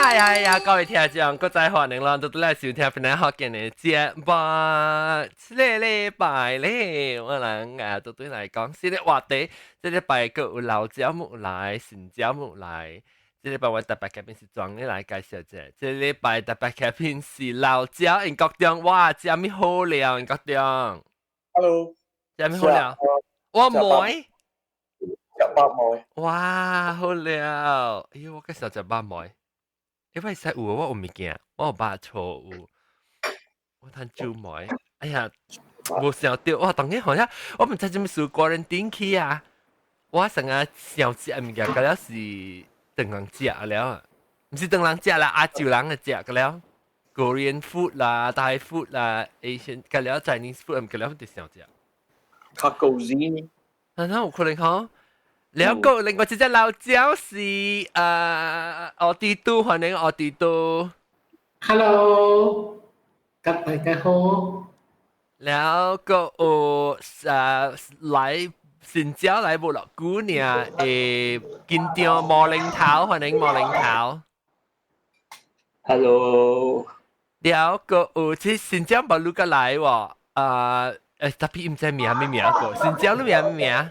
哎呀呀！各位聽眾，閣再歡迎咱都來收聽本來福建的節目。這个禮拜咧，我人啊都對來講新的話題。這禮拜閣有老節目來，新節目來。這禮拜我特別嘉賓是莊你來介紹者。這禮拜特別嘉賓是老焦英國中，哇，食物好料，英國中。 Hello，食物好料？我糜。食肉糜。哇，好料！哎呦，我介紹食肉糜。因為使有我有物件，我有肉醋有，我趁煮糜。哎呀，無想到，哇！當然好像我毋知啥物事 quarantine 去啊，我成日想食物件，個了是唐人食了，毋是唐人食啦，亞洲人的食個了，Korean food 啦、Thai food 啦、Asian 個了 Chinese food，個了就想食。較高啲。啊，那有可能吼。了個另外一隻老焦是奧迪都，歡迎奧迪都。 Hello，各大家好。了個有來新椒來無落久呢，緊張毛領頭，歡迎毛領頭。 Hello。了個有這新椒無愈個來喎，特別毋知名咩名個，新椒你名咩名？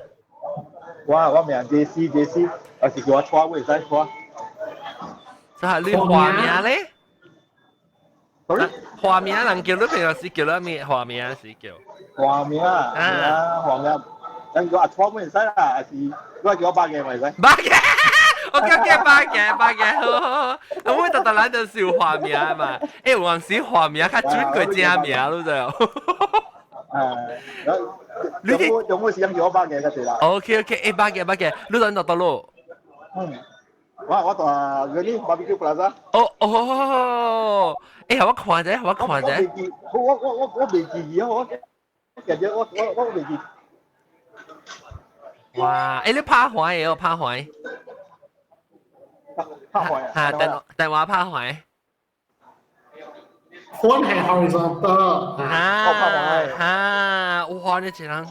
我名傑斯傑斯，還是叫我錯，我會使錯。就係你花名咧？ Sorry？花名人叫你平常時叫你咩？花名是叫？花名啊，花名，人叫阿錯我會使啦，還是我叫我八嘅咪使？八嘅，OK，八嘅八嘅，好好好。我特特來就是有花名嘛，欸，有陣時花名較準過正名，你知無？誒，你哋有冇時間叫我八嘅嗰時啦？OK，欸，八嘅八嘅，你在哪度咯？嗯，我住嗰啲 barbecue plaza。哦哦，欸，我看者，我看者。我未記，我未記憶啊！我感覺我未記。哇！欸，你拍壞哦，拍壞。拍壞啊！嚇，電話拍壞。 Phone 係 horizontal。啊哈！哇！你這人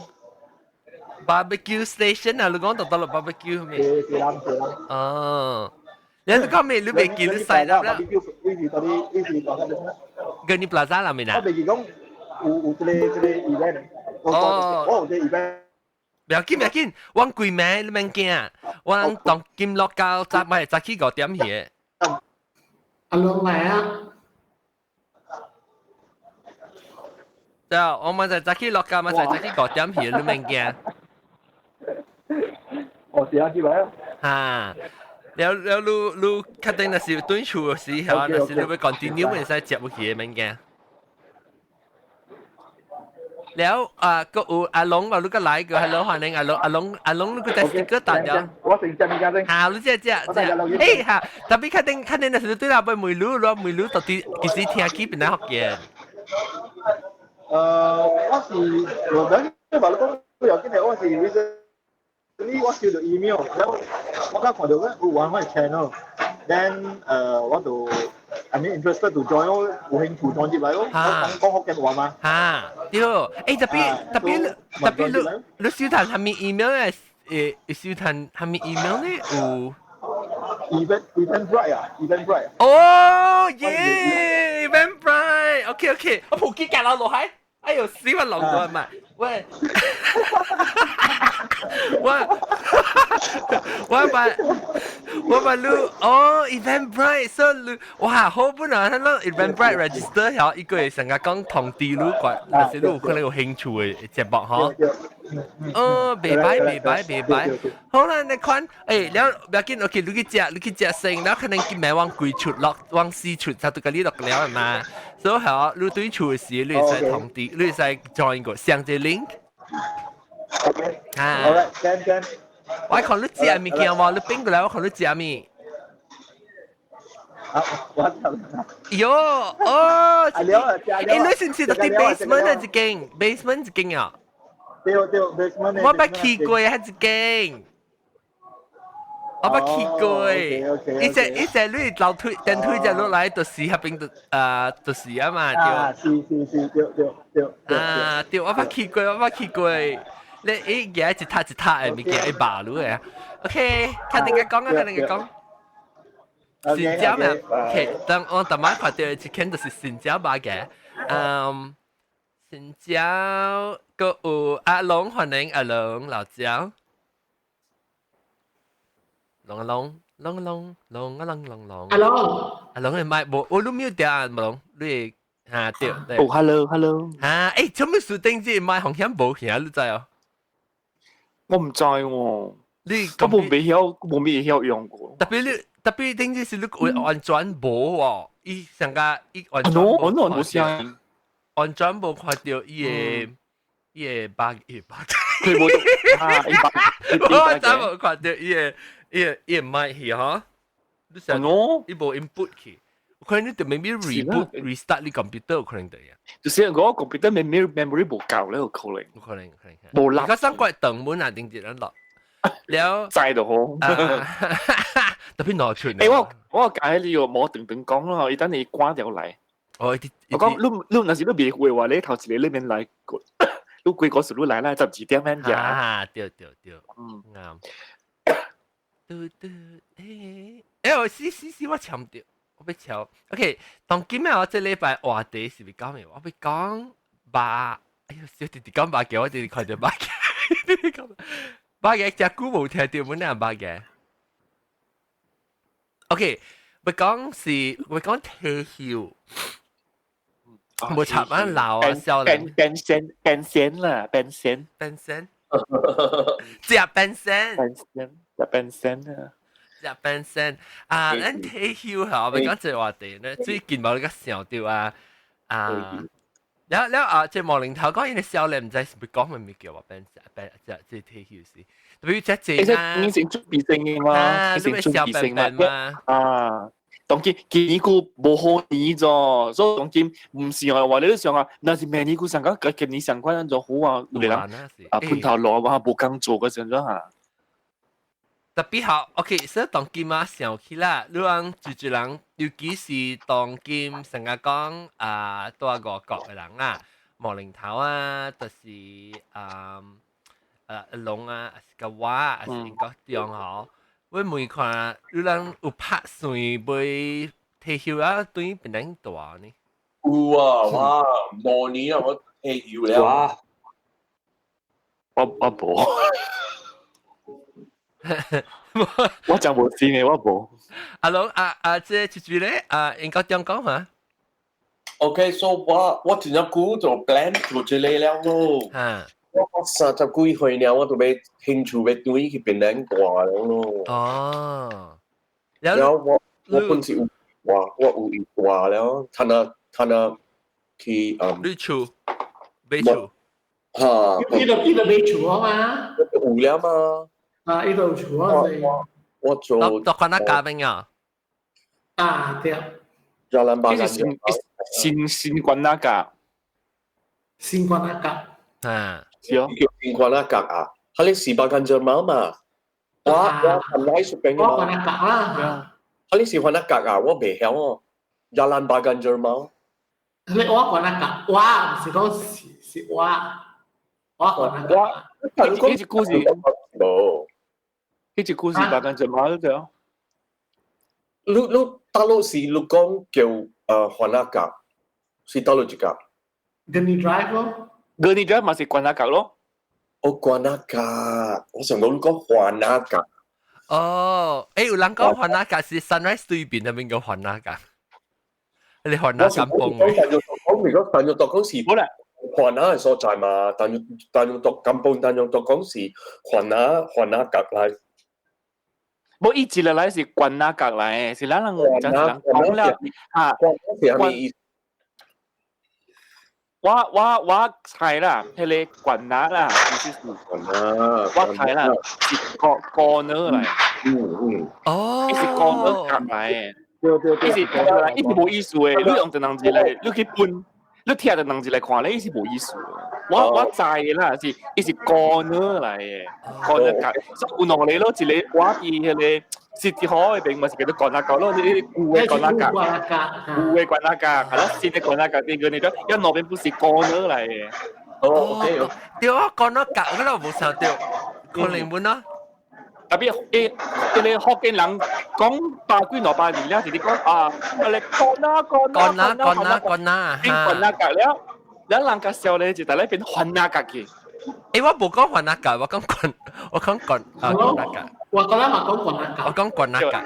barbecue station 啊，你講到到了 barbecue 咩？是是啦是啦。哦，你講咩？你未記你細啦？barbecue 呢是嗰啲呢是講緊。跟你 plaza 啦未啊？我未記講有這個 event。哦。我有這個 event。不要緊不要緊，我規暝你免驚，我當今落到早咪早起5點去。阿龍來啊！對，我們就早起落到嘛，就早起五點去，你免驚。哦，是啊，去來啊。哈，了了，你確定那是轉厝的時候，若是你欲 continue，會使接入去的，免驚。了啊，閣有阿龍話你閣來個，hello 歡迎阿龍，阿龍阿龍你閣在 sticker 打掉。我成隻物件先。好，你這這這，欸哈，特別確定確定，若是對啦，欲問你，你問你到底其實聽起邊哪福建？我是我等下話你講，要緊的，我是 recently 我收到 email，然後我剛看到咧有玩我 channel，then 我就 I mean interested to join 咯，有興趣 join 入來咯。講講福建話嘛？哈，對，欸特別特別特別你你收到啥物 email 咧？收到啥物 email 咧？有 Eventbrite 啊，Eventbrite。哦耶，Eventbrite，OK OK，我普吉架落落海，哎呦，死我龍咗嘛！喂，我我把你哦，Eventbrite，所以你哇好本啊，咱 Eventbrite register 曉一個月成日講通知你關，若是你有可能有興趣的節目嗬。哦，袂歹袂歹袂歹，好啦，你看，欸，了不要緊，OK，你去食，你去食先，了可能今暝往規出落，往四出，就都共你落了嘛。所以好，你對厝的時，你會使通知，你會使 join 個上這 link。 OK。啊。好啦，跟跟。我看你食物件無？你變過來，我看你食物。啊，我喲，哦，啊了啊，欸，你是毋是佇 basement 啊？一間 basement 一間啊？對對，basement。我捌去過彼一間。我捌去過，伊只伊只你樓梯電梯只落來，就是彼邊就啊，就是啊嘛，對。啊，是是是，對對對。啊，對，我捌去過，我捌去過。你伊行一塔一塔的物件，伊肉落的。OK，較定個講啊，較定個講。新椒咩？OK，等我逐擺看到一間就是新椒肉嘅，新椒個有阿龍，歡迎阿龍老椒，龍阿龍，龍阿龍，龍阿龍龍龍。阿龍，阿龍你咪無，我都沒有掉啊，龍，你嚇對對。哦，hello，hello。嚇，做咩事頂住麥紅險無去啊？你知哦？我唔知喎。你我冇未曉，冇未曉用過。特別你特別頂住是你完全無喎，伊上個伊完全無。我冇聲。完全無看到伊個肉伊個肉。佢冇啊，伊肉。我真無看到伊個伊個伊個麥去嗬。你想伊無 input 去。可能你就 maybe reboot restart 你 computer 有可能得呀。就是我 computer memory 無夠咧，有可能。有可能，可能。無力。我上過等門啊，定一人落。了。知就好。特別攞出。我解你個冇等等講咯，伊等你關掉來。哦，我講你若是你袂會話，你頭一個裏面來，你幾個時你來啦，12點免食。啊，對對對，啱。嘟嘟，我試試試，我搶掉。我欲敲，OK。當今日我這禮拜話題是欲講咩？我欲講肉，哎呦，小弟弟講肉嘅，我直直看著肉嘅，肉嘅隻久無聽著，本來肉嘅。OK，欲講是欲講退休，無插啊老啊少年。變身變身啦，變身變身，食變身，變身，食變身啊！食變身啊！咱退休吼，欲講這個話題咧，最近無你個想到啊啊！了了啊，這毛領頭講伊個少年毋知是欲講咩物叫話變身變這這退休是，特別這這啊，你先準備性嘅嘛，你先準備性嘛，啊！當今今年個無好年咗，所以當今毋是話你都想啊，若是明年個上講，今年上關就好啊，有人啊噴頭路啊，無工做嗰陣咗嚇。特別好，OK，所以當今啊想起啦，你講住住人，尤其是當今成日講啊，住外國嘅人啊，毛領頭啊，就是啊龍啊，還是個我，還是英國中吼，我問看，你人有拍算欲退休啊？對變恁大呢？有啊，哇，5年啊，我退休了。哇，我無。我真無錢嘅，我無。阿龍阿阿這住住咧，啊應該點講嘛？OK，so 我真正久就 plan 做這個了咯。我30幾歲了，我都欲興趣欲轉去檳城大了咯。哦。然後我本是有我我有伊大了，趁啊趁啊去。你厝買厝。嚇！伊就買厝啊嘛。有了嘛？啊，伊就厝啊，我做。到看那家邊啊？啊，對。 Jalan 這是新新關那個？新關那個。啊。是哦，叫新關那個啊，佢哋是巴近隻貓嘛。我近來出邊我關那個啊。佢哋是關那個啊，我未曉哦。Jalan Bagan Jermau。你我關那個，我毋是講是是我，我關那個。我，呢隻故事。無。呢隻故事巴近隻貓對哦。你大陸是你講叫環那角，是大陸一個。 Gurney Drive 咯。 Gurney Drive 嘛是關那角咯。哦，關那角，我想講你講環那角。哦，有人講環那角是 Sunrise 對邊那邊叫環那角。你環那甘榜嘅。講如果但要讀講是，好啦，環那係所在嘛，但要讀甘榜，但要讀講是環那環那角來。無伊一個來是關那角來，是咱人真是人講了嚇。關係咩意思？我猜啦，彼個關那啦，其實是關那，我猜啦，是個個呢來。哦。伊是個呢角來的。對對對。伊是伊是無意思的，你用一人字來，你去分，你聽一人字來看咧，伊是無意思的。我知的啦，是伊是個呢來的，個呢角，所以有兩個咯，一個我佇彼個 City Hall 嗰邊嘛是叫做關那角咯，你舊的關那角，舊的關那角，係咯，新的關那角，呢個你講，一兩邊不是個呢來的。哦，OK，對啊，關那角，我都無想到，可能本啊。特別彼個福建人講百幾兩百年了，直直講啊，你干哪干干哪干哪干哪，變番仔角了，咱人較少咧就逐咧變番仔角去。欸，我無講番仔角，我講關，我講關啊關仔角。我剛才嘛講關仔角。我講關仔角。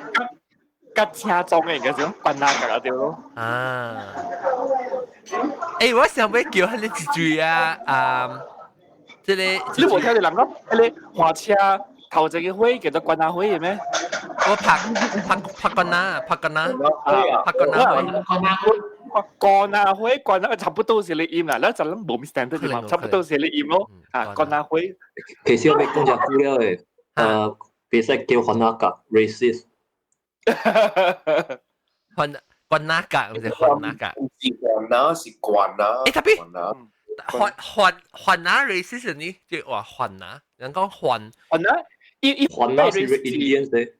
較正宗的應該是講番仔角對咯。啊。欸，我想欲叫彼個一句啊，啊，這個。你無聽著人講，彼個換車頭一個火叫做關仔火的咩？我拍拍拍關仔，拍關仔，拍關仔火。關仔火，關仔差不多是咧音啦，咱就攏無 standard 嘛，差不多是咧音咯。啊，關仔火。其實我欲講隻久了的，袂使叫番仔角 racist。番關仔角，毋是番仔角。是關仔是關仔。欸，特別番番番仔 racist 呢？即話番仔，人講番。番仔，伊伊番仔是 Indian 的。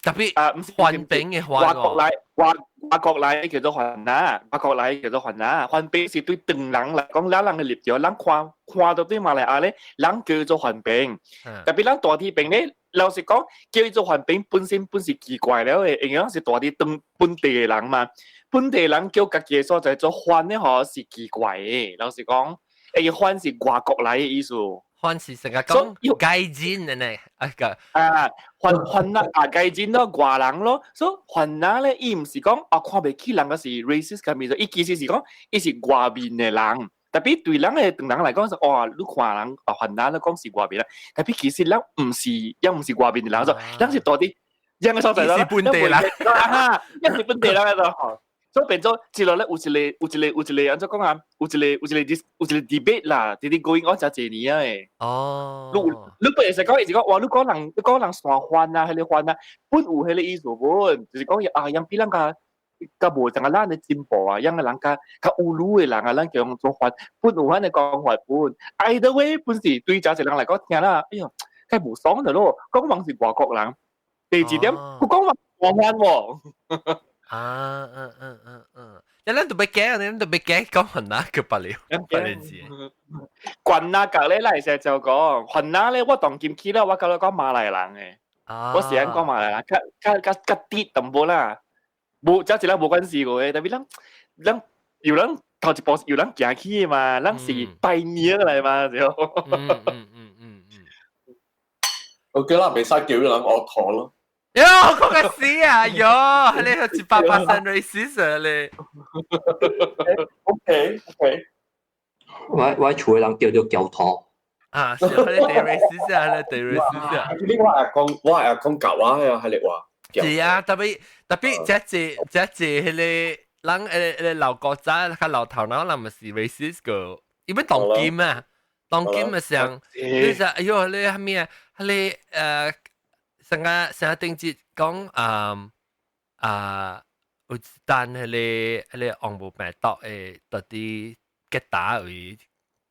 特別啊，毋是番餅的番外國來外外國來叫做番仔，外國來叫做番仔。番餅是對唐人來講，咱人的立場，咱看看到對馬來亞咧，人叫做番餅。特別咱大地邊咧，老實講，叫伊做番餅本身本是奇怪了的，因為是大地當本地的人嘛，本地人叫家己的所在做番的吼是奇怪的。老實講，因為番是外國來的意思。番是成日講外人的呢，啊個啊，番番仔啊，外人咯，外人咯，所以番仔咧，伊毋是講啊看袂起人個是 racist 嘅物事，伊其實是講伊是外面的人，特別對咱的唐人來講是哇，你看人啊番仔，你講是外面人，特別其實咱毋是，也毋是外面的人，所咱是蹛佇這個所在是本地人，啊，也是本地人個吼。所以變做接落咧有一個有一個有一個按怎講啊？有一個有一個有一個 debate 啦，直直 going on 誠濟年啊的。哦。你你不會使講，伊是講哇，你講人你講人山番啊，彼個番啊，本有彼個意思本，就是講啊，人比咱較較無像咱的進步啊，樣個人較較有魯的人啊，咱叫做番，本有按呢講法本。Either way 本是對誠濟人來講聽啦，哎喲，較無爽著咯，講人是外國人。第二點，佢講話山番喎。啊，嗯嗯嗯嗯，你咱都欲改，咱都欲改講番仔個罷了，罷了字。關仔角咧，咱會使就講，番仔咧，我當今去了，我感覺講馬來人的。啊。我是按講馬來人，較較較較直淡薄啦，無，這一個無關係個，特別咱咱有人頭一步有人行去的嘛，咱是 pioneer 來嘛，對。 OK 啦，袂使叫人學陀咯。喲，講個死啊！喲，你係100% racist 咧。 OK OK。我我厝的人叫做教徒。啊，是你對 racist 啊，你對 racist 啊。你我阿講，我阿講舊話啊，係你話。是啊，特別特別這這這這彼個人誒老古早較老頭腦人嘛是 racist 個，伊欲當今啊，當今啊上，你說哎喲，你啥物啊？彼個上個上個頂節講啊啊，有一單彼個彼個紅毛病毒的，到底吉打位，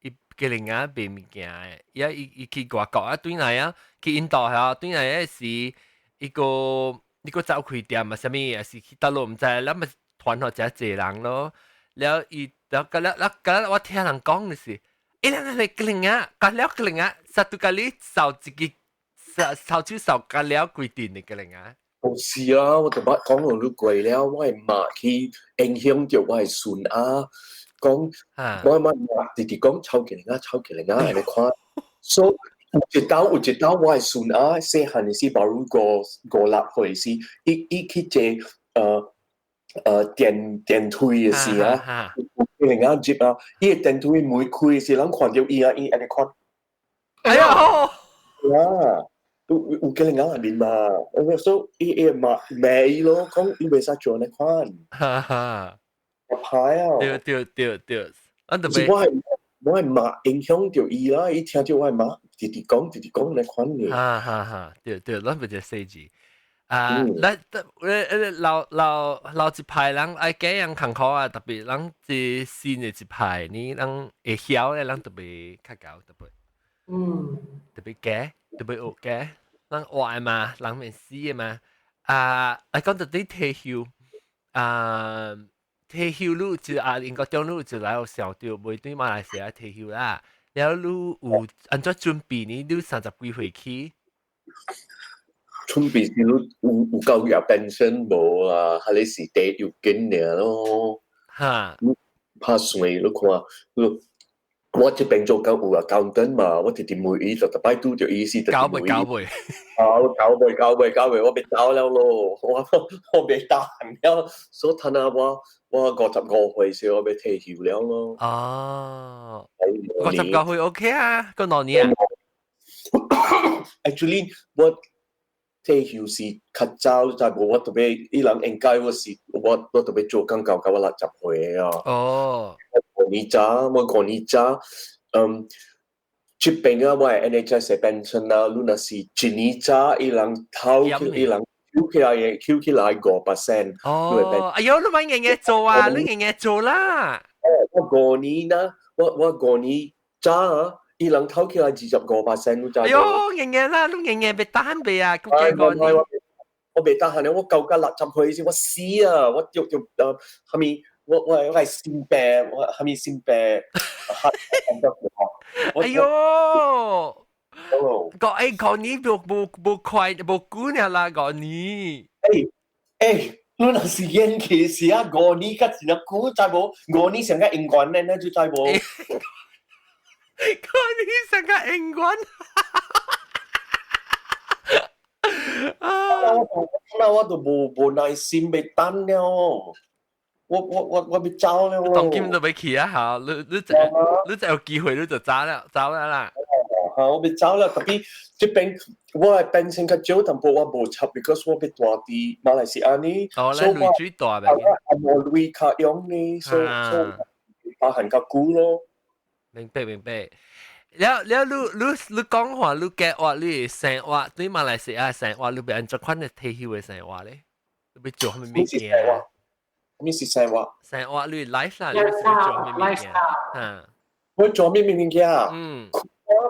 伊吉林仔賣物件的，伊伊伊去外國啊，轉來啊，去印度遐，轉來的時，伊閣伊閣走開店啊，啥物，抑是去佗落毋知，咱咪傳予誠濟人咯。了伊了甲了了甲我聽人講的是，伊人係吉林仔，甲了吉林仔，satu kali 掃一個。手手掃甲了規陣的吉林仔。冇事啦，我就捌講到你貴了，我的媽去影響著我的孫仔，講我媽直直講臭吉林仔，臭吉林仔，按呢看。所以有一道有一道我的孫仔細漢的時，baru 五五六歲時，伊伊去坐電電梯的時啊，吉林仔入啊，伊的電梯門開時，人看著伊啊，伊按呢看。哎喲！啊！有有吉林仔內面嘛，我所以伊伊嘛罵伊咯，講伊袂使做按呢款。哈哈，歹啊！對對對對，啊特別。我係我係媽影響著伊啦，伊聽著我的媽直直講直直講按呢款的。哈哈哈，對對，咱不就細緻。啊，咱老老老一派人愛這樣艱苦啊，特別咱這新的一派呢，人會曉的人特別較𠢕特別。特別假，特別學假，人活的嘛，人免死的嘛。啊，啊講到底退休，啊，退休你就啊，英國中你就來有想著，袂對馬來西亞退休啦。了你有按怎準備呢？你三十幾歲起？準備是你有夠入 pension 無啊？還是是地要緊爾咯？哈，拍算你看，你我這邊做緊有 accountant 嘛，我直直問伊，就逐擺拄著伊是搞未搞未？搞搞未搞未搞未，我欲走了咯，我欲得閒了，所以趁啊我55歲時，我欲退休了咯。哦，55歲 OK 啊，個兩年啊。 Actually，我退休是較早，就無我特別，伊人應該我是我特別做工到我60歲啊。哦。5年早，我5年早，這邊啊，我的 NHS pension 啊，你若是一年早，伊人偷去，伊人扣起來的，扣起來5%。哦，哎喲，你咪硬硬做啊，你硬硬做啦。我五年啦，我五年早啊，伊人偷起來25%，你知？哎喲，硬硬啦，你硬硬別得閒未啊？咁幾個年？我袂得閒咧，我到到60歲時，我死啊！我著著蝦米？我係心病，我蝦米心病？哎喲！個哎，個年無無無快無久呢啦，個年。欸欸，你若是演戲時啊，五年較真久，知無？五年上個永遠呢，你就知無？五年上個永遠。啊！那我都無耐心欲等了。我欲走了。當今都欲去啊！嚇，你就有機會你就走了，走了啦。嚇，我欲走了，特別這邊我的 pension 較少，淡薄我無插，because 我欲住佇馬來西亞呢。哦，你鐳水大べ？我無鐳較用呢，所以包含較久咯。明白明白。了了，你講話，你計劃你生活對馬來西亞生活，你欲按怎款的退休的生活咧？你欲做啥物物件？咩是生活？生活你 life 啦，你欲做啥物物件？嗯，我做咩物件？嗯，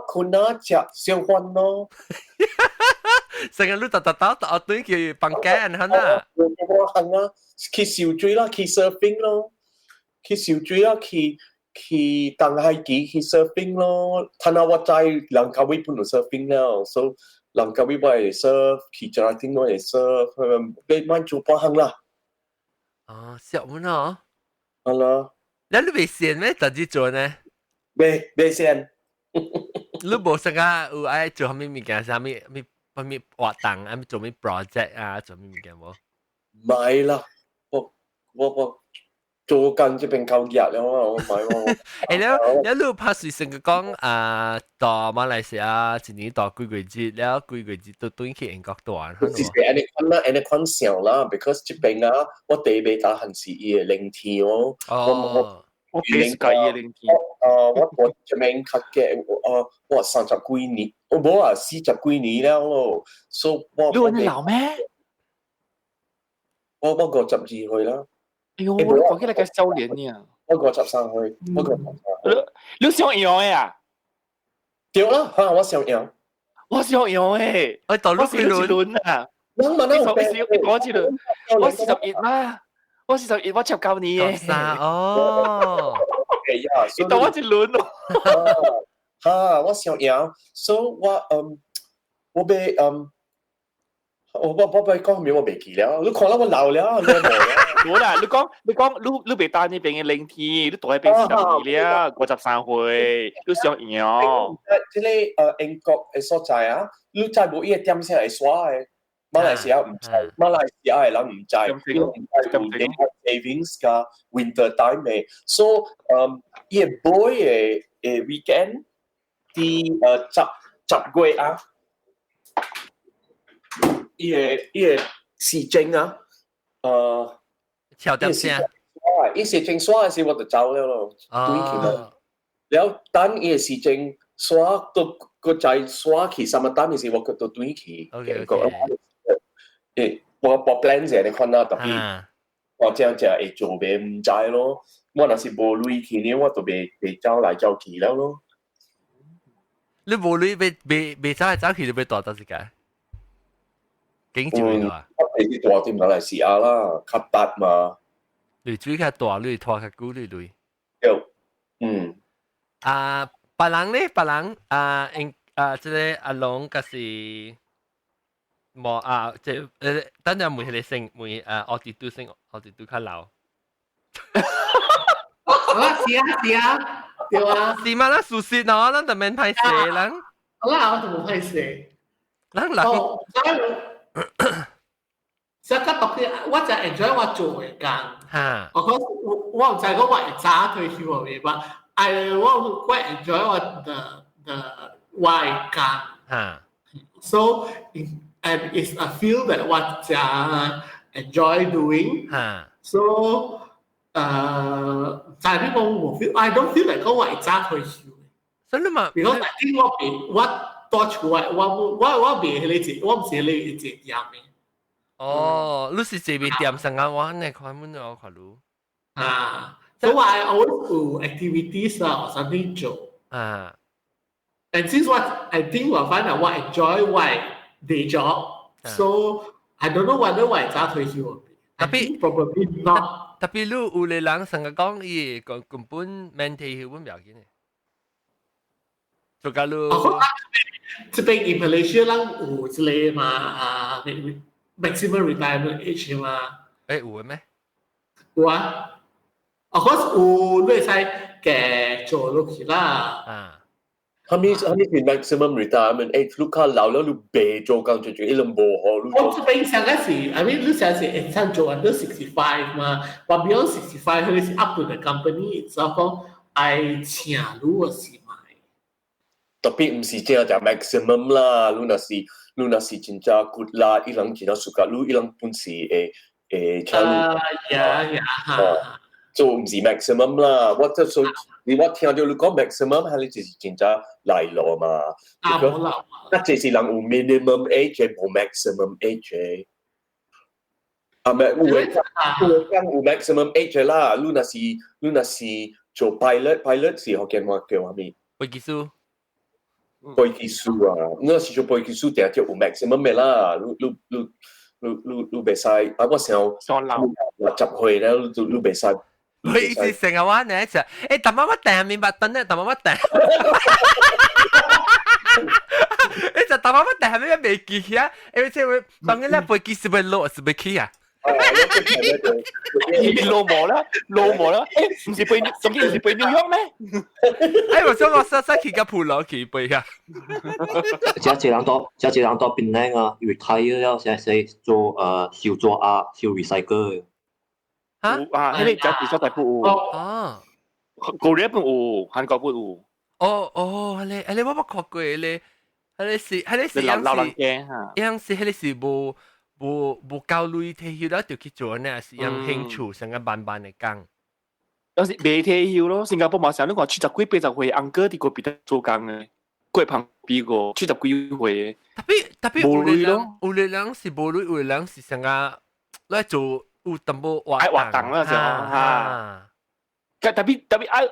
困啊，食小飯咯。成日你逐逐兜逐對去房間嚇啦。我行啊，去游水啦，去 surfing 咯，去游水啦，去東海機去 surfing 咯。趁下我知蘭卡威本來 surfing 了，所以蘭卡威我會 surf，去加丁我會 surf，欲滿做半項啦。哦，小滿哦。好啦。你未閒咩？就只做呢？未閒。你無啥個有愛做啥物物件？啥物物啥物活動啊？做咩 project 啊？做咩物件無？唔係啦，我做緊這邊夠熱了啊！我唔係喎。欸，了了，你拍隨成個講啊，到馬來西亞一年到幾個月，了幾個月都轉去英國住。是按呢款啦，按呢款想啦，because 這邊啊，我第尾打還是伊的靈天哦。哦。我幾時計伊的靈天？啊，我這邊較嘅，啊，我30幾年，我無啊，40幾年了咯，所以我。你話你老咩？我52歲啦。哎呦，我講起來個少年呢。我53歲，我53。你想養的啊？對啦，嚇我想養。我想養的。我到你幾輪啊？我問你我一輪，我41嘛，我41，我插九年嘅。三哦。你當我一輪咯。嚇，我想養，所以我我欲我欲講咩我袂記了，你看到我老了，你無了。無啦，你講，你袂當呢邊的靈天，你住喺邊42了，53歲，你想贏。這個英國的所在啊，你知無伊個點聲會刷的？馬來西亞毋知，馬來西亞的人毋知，伊毋知有 daylight savings 佮 winter time 的，所以伊個尾的 weekend 佇10月啊，伊個時鐘啊，調點聲。伊時鐘煞的時我就走了咯，轉去咯。了等伊個時鐘煞都閣再煞去，summer time 的時我閣都轉去。 OK OK。我 plan 是按呢款啊，特別我正正會做袂毋知咯。我若是無鐳去呢，我就袂走來走去了咯。你無鐳袂走來走去，你欲蹛佗時間？景住啊？我是蹛佇馬來西亞啦，較達嘛。你水較大，你拖較久，你鐳。對，嗯。啊，別人咧，別人啊，應啊，這個阿龍，就是無啊，即等陣問佢哋先，問我哋都先，我哋都較老。啊，是啊是啊，對啊。是嘛？咱事實喏，咱就免歹勢咱。好啦，我就無歹勢。咱人。哦，所以較特別，我就 enjoy 我做的工。我講我毋知講我會早退休未吧？I 我我 enjoy 我的的我的工。So and it's a field that 我真 enjoy doing. So 在呢個我 feel I don't feel like 講我會早退休。真的嘛？Because I think 我未我住厝我未彼個一，我毋是彼個一店的。哦，你是這邊店上啊？我呢看滿我看你。啊，so I always 有 activities 啊，or something 做。And since what I think 我 find that 我 enjoy 我 day job, so I don't know whether 我會早退休。 Tapi probably not。 Tapi 你有個人成日講，伊個根本免退休本唔要緊嘅。做甲你。這邊 in Malaysia 咱有這個嘛啊，maximum retirement age 嘛。有嘅咩？有啊。Of course 有，你會使加做落去啦。啥物是 maximum retirement age？你較老了，你袂做工就就一路無好。我這邊上個是，I mean 你上是會使做 until 65 嘛，but beyond 65 佢是 up to the company itself 講愛請你還是莫。 Tapi 毋是正正 maximum 啦，你若是真正骨力，伊人真正 suka 你，伊人本是會請你。啊 yeah yeah 哈。做毋是 maximum 啦，我就說你我聽到你講 maximum，係你就是真正來咯嘛。啊，無啦。那這是人有 minimum age，無 maximum age。啊，咪有的講有 maximum age 啦。你若是做 pilot，pilot 是福建話叫啥物？飛機師。飛機師啊，你若是做飛機師，定就有 maximum 的啦。你袂使啊！我想60歲咧，你袂使。佢意思成日話你就，淡仔我訂明白等咧，淡仔我訂。你就淡仔我訂係咩未記起啊？因為這會當然咧飛機是會落是會起啊。落無啦，落無啦，毋是飛，總之毋是飛紐約咩？我想我實實去個普羅去飛啊。這一人到檳城啊，retire 了，現在做燒紙啊，燒 recycle。嚇？啊，彼個這所在本有。哦。國日本有，韓國本有。哦哦，彼個我捌看過，彼個是老人家哈。樣是彼個是無夠鐳退休了就去做呢，是用興趣成個慢慢的工。有時未退休咯，新加坡嘛是，你看70幾80歲，uncle 佇閣邊做工的，過旁邊個七十幾歲的。 Tapi 無鐳咯，有的人是無鐳，有的人是成個來做有淡薄活愛活動啦，就哈。Tapi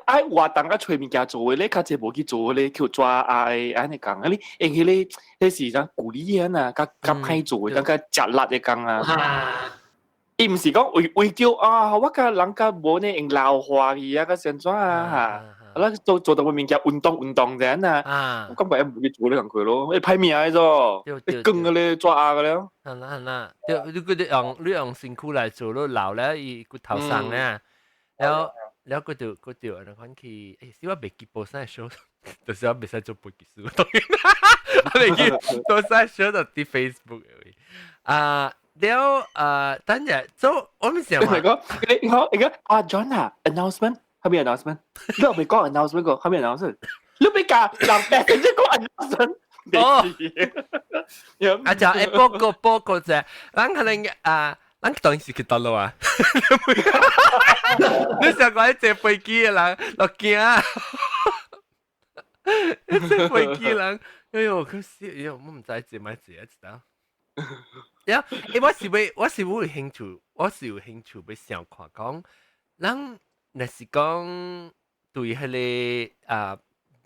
愛活動啊，揣物件做的咧，較濟無去做咧，去抓愛按呢講，啊你用彼個彼是啥鼓勵啊，較較歹做的，較食力的工啊。伊毋是講為為著啊，我甲人較無呢用老化去啊，較怎啊哈。啊，做做淡薄物件運動運動這樣啊，我感覺無去做咧工課咯，會歹命的做，會光個咧抓壓個了。係啦係啦，對，你用身軀來做，你老了伊骨頭鬆咧，然後。แล้วก็就ก็就人款去，是我袂記報啥 show，就是我袂使做飛機師，當然，我袂記多啥 show 就佇 Facebook 啊，了啊，等下做我們想話，你好，你講啊 John 啊，announcement，後面 announcement，你未講 announcement 個，後面 announcement，你別講，人別你講 announcement。哦，啊就報告者，咱可能啊。咱當時去倒落啊！你想講坐飛機的人落驚，你坐飛機人，哎呦，可惜，哎呦，我毋知坐咪坐一道。呀，我是有興趣，我是有興趣欲想看講，咱若是講對彼個啊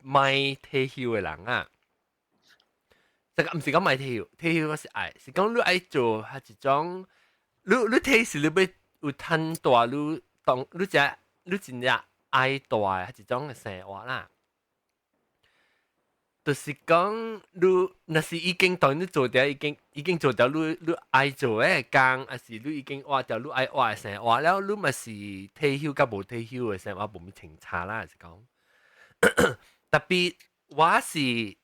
欲退休的人啊，這個毋是講欲退休，退休我是愛，是講你愛做彼一種。你退是你欲有趁大，你當你只你真正愛大彼一種的生活啦。就是講你若是已經當你做掉，已經做掉你愛做的工，還是你已經活掉你愛活的生活了，你嘛是退休佮無退休的生活無咩清差啦，是講。特別我是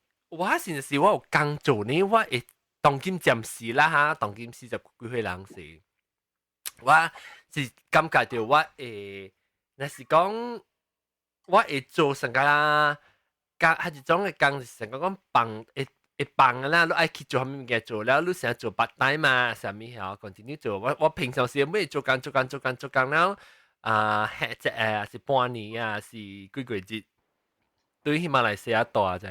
就是我有工做呢，我會當今暫時啦哈，當今40幾歲人是，我是感覺到我會，若是講我會做成個啦。工係一種嘅工，是成個講放會會放啦，你愛去做啥物物件做了，你成日做 part time 嘛，啥物嚇，continue 做。我平常時每做工做工做工做工了，啊，一隻是半年啊，是幾個月，對馬來西亞大啫。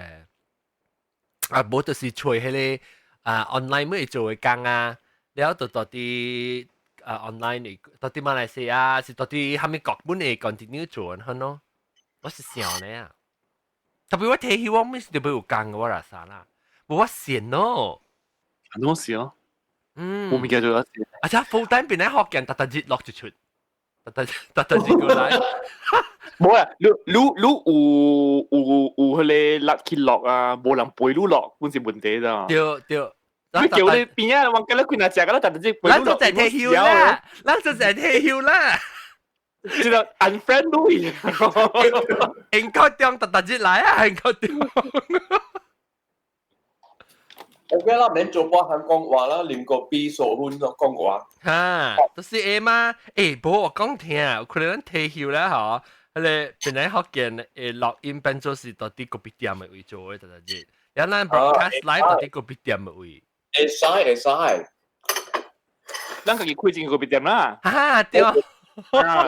啊，無就是揣彼個啊 online 每做嘅工啊，了就到佇啊 online 嚟，到佇馬來西亞是到佇啥物國本會 continue 做咁咯。我是想呢啊。特別我退休，我每時都要有工嘅，我啦啥啦，無我閒咯。很多事哦。我唔記得咗。而且 full time 變喺學鏡，特特熱落就出，特特特特熱過來。冇啊，你有彼個落去落啊，無人陪你落，本是問題咋。對對。你叫你邊啊？我記得佢若食個，特特熱陪你落。咱就在退休啦，咱就在退休啦。這個 unfriend 你，應該中特特熱來啊，應該中。 OK 啦，免做半行講話啦，啉個啤數分咯講話。哈，都是會嗎？欸，無我講聽，可能咱退休啦吼，彼個本來福建會錄音變做是到佇咖啡店的位做的，特特熱。然後咱 broadcast live 到佇咖啡店的位。會使會使，咱家己開一間咖啡店啦。哈，對。我感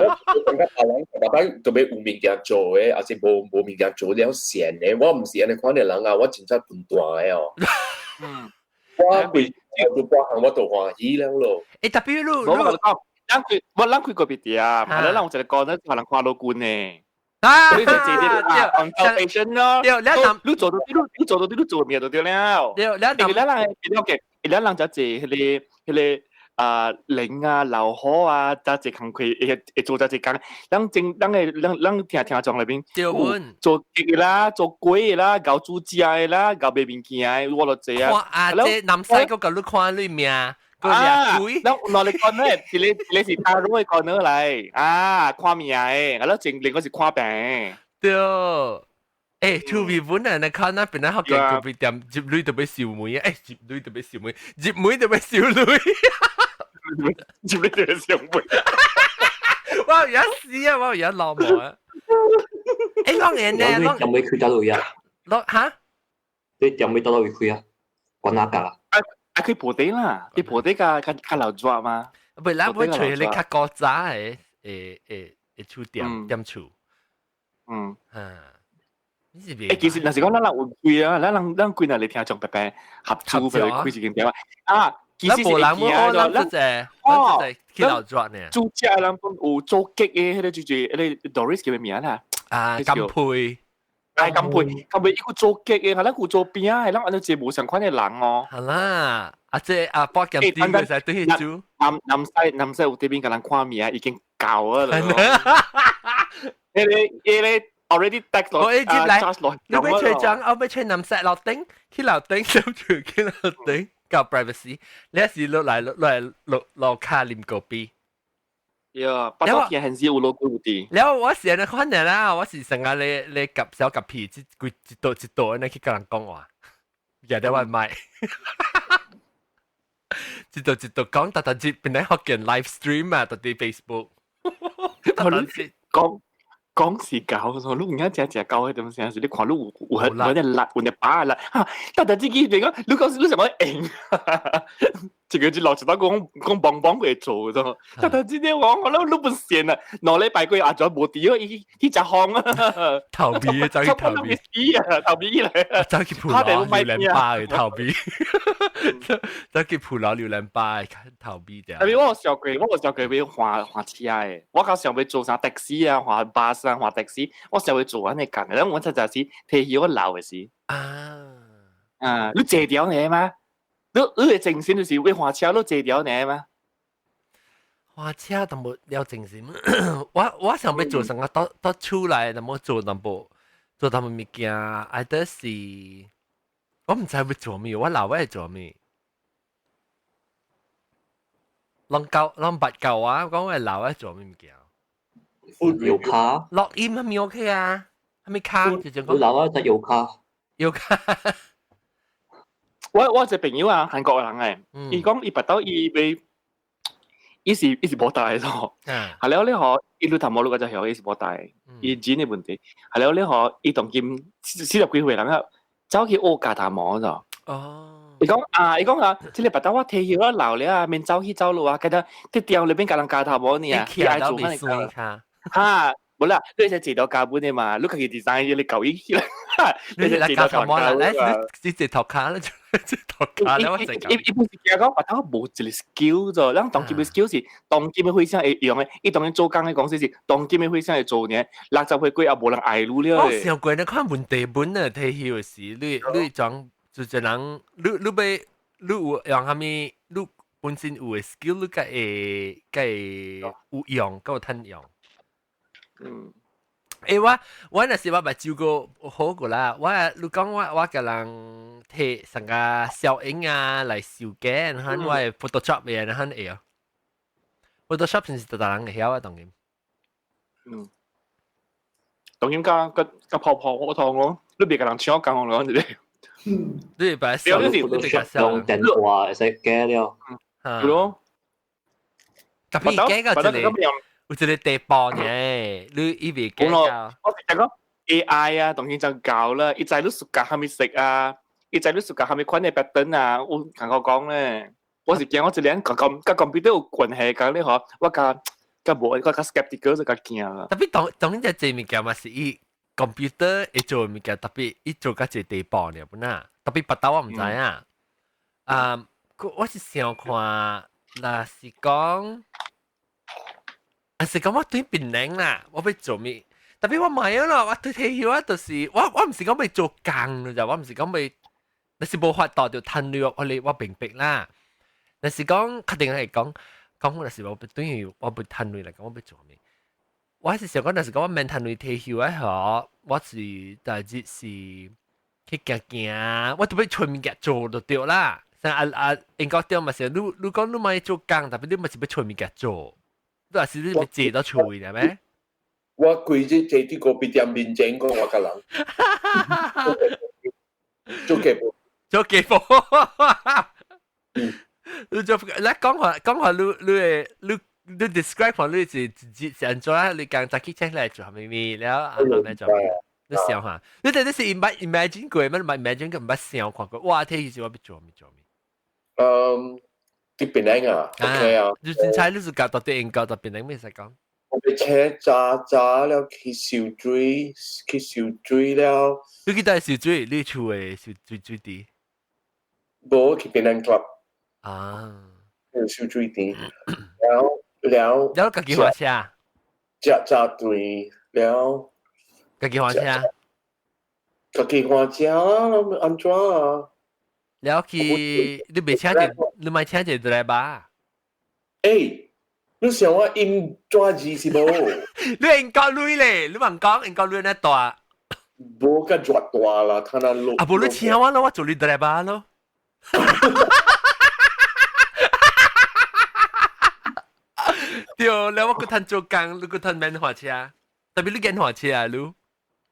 覺別人逐擺特別有物件做的，還是無物件做了閒的，我毋是按呢款的人啊，我真正笨蛋的哦。我規做半項我就歡喜了咯。欸，特別你我講，咱開我咱開咖啡店，啊，咱有一個講，咱可能看老君呢。啊，你就坐啲啊，consultation 咯。對，你做到你你做到你做咩就對了。對，你咱人了解，咱人就坐彼個啊，靈啊、流火啊，揸一工課會做揸一工，咱正咱的咱咱聽聽眾內面，做雞啦，做雞啦，搞煮食的啦，搞賣物件的，我都坐啊。啊，這南西閣共你看你命，閣掠鬼。咱落嚟講咧，一個是塔羅的講來，啊，看命的，啊，咱另個是看病。對。欸，趣味本來你看那邊那學見咖啡店入鐳就欲收錢，欸，入鐳就欲收錢，入門就欲收鐳。入鐳就欲收錢。我有死啊！我有老毛啊！欸，啷個呢？你店尾開到位啊？啷哈？你店尾到佗位開啊？關哪家？啊啊，開鋪底啦，啲鋪底較較較流轉嘛。不，咱會揣你較古早的的厝店店厝。啊。欸，其實若是講咱人有開啊，咱人咱幾若嚟聽眾白白合資來開一間店啊。啊，其實是會驚咱咱哦，去流轉呢。煮食的人有做雞的，彼個就是彼個 Doris 叫咩名啦？啊，金佩。哎，金佩，金佩伊有做雞的，咱有做餅的，咱按呢一個無相款的人哦。好啦，啊這啊包鹹甜會使對去煮。南西有對面共人看名已經夠啊啦。彼個 already text 我一接來，你欲揣張，我欲揣南西樓頂，去樓頂，諗住去樓頂，較 privacy。你是落來落來落落跤啉咖啡。呀，巴多天還是有落過有啲。了我是按呢款的啦，我是成日咧咧夾小夾皮，一規一道一道按呢去共人講話，舉得外賣。一道一道講，逐逐日本來福建 live stream 啊，佇 Facebook。講講是搞，你唔啱食食搞迄種聲，是你看你有有點辣，有點飽辣，哈！但但自己別講，你講你想講硬，這個就老實講講棒棒會做咗。但但這啲我你不善啊，2禮拜過阿仔無佇，伊去食風啊，逃避，走去逃避啊，逃避來，走去鋪樓榴蓮巴的逃避，走去鋪樓榴蓮巴的逃避掉。特別我有想過，我有想過欲換換車的，我較想欲做啥的士啊，換巴士啊，換的士，我想欲做按呢工的，我才就是退休我老的時。啊啊！你坐掉呢嗎？你的精神就是欲換車，你坐掉呢嗎？換車淡薄了精神，我想欲做啥個到到厝內，淡薄做淡薄，做淡薄物件，either 是我毋知欲做咩，我老會做咩？攏教攏捌教我，講我老會做咩物件？有卡。錄音係咪 OK 啊？係咪卡？就就講老啊，就有卡。有卡。我一個朋友啊，韓國人誒，伊講伊捌到伊欲，伊是無帶咯。係了你嗬，伊路頭毛路個就曉，伊是無帶，伊錢的問題。係了你嗬，伊當今40幾歲人啊，走去學鉸頭毛咗。哦。伊講啊，伊講啊，這個捌到我退休啊老了啊，免走去走路啊，記得佇店裏邊共人鉸頭毛呢啊，伊愛做咩卡？哈，無啦，你是坐到膠本的嘛，你家己 design 你搞伊起來。你是來鉸頭毛啦，來你坐頭卡啦，坐頭卡啦，我伊伊本是驚講，捌到無一個 skill 咗，咱當今的 skill 是當今的會社會用的，伊當今做工的公司是當今的會社會做呢，60歲過後無人愛你了。我想過你看問題本啊，退休時你裝就一人，你欲你有用啥物？你本身有的 skill，你才會才會有用，夠趁用。嗯。欸，我若是我捌照過好過啦。我你講我共人提成個小影啊來修改，然後我 Photoshop 嘅，然後會啊。Photoshop 是逐逐人會曉啊，當然。嗯。當然加個個泡泡我燙咯，你別共人搶講咯，你。嗯。你把小，你別用電話會使改了。嗯。咯。特別改個一個。有一個地步呢，你以為改到？我是講 AI 啊，當然就教啦，伊知你暑假蝦米色啊，伊知你暑假蝦米款的 pattern 啊，我同我講咧，我是驚我一年佮佮 computer 有關係，講你嗬，我較較無，我較 skeptical 就較驚啦。特別當當然這這物件嘛是伊 computer 會做物件，特別伊做到這個地步呢，本啊，特別別兜我毋知影。啊，我是想看，若是講。啊是講我對檳榔啦，我欲做咩？特別我唔係啦，我對退休啊，就是我毋是講欲做工就，我毋是講欲，若是無法度就趁錢，我你我明白啦。若是講確定係講講，若是我欲對於我欲趁錢來講，我欲做咩？我是想講，若是講我免趁錢退休啊，嗬，我是大致是去行行，我都欲揣物件做就對啦。像啊啊，英國對嘛是，你講你莫做工，特別你嘛是欲揣物件做。你若是你欲坐到厝的咩？我規日坐佇咖啡店面前講我共人，做家婆，做家婆。你做來講話講話，你你會你你 describe 看你是是按怎？你講早起起來做啥物物了啊？咩做？你想下，你這你是 imagine 過咩？你 imagine 過毋捌想看過？哇！退休時我欲做啥物做啥物？嗯。佇檳城啊，OK 啊。你凊彩你是教到佇英國到檳城咩使講？我欲車早早了去游水，去游水了。你去佗游水？你厝的游水水池？無去檳城 club。啊。游水池，了了。了家己駛車。食炸腸了。家己駛車。家己駛車啊？按怎啊？了去，你袂請一，你莫請一個 driver。欸，你想我用紙字是無？你英國鐳咧，你茫講英國鐳那大？無較熱大啦，睇那落。啊，無你請我咯，我做你 driver 咯。對，了我閣通做工，你閣通免駛車，特別你免駛車啊，你。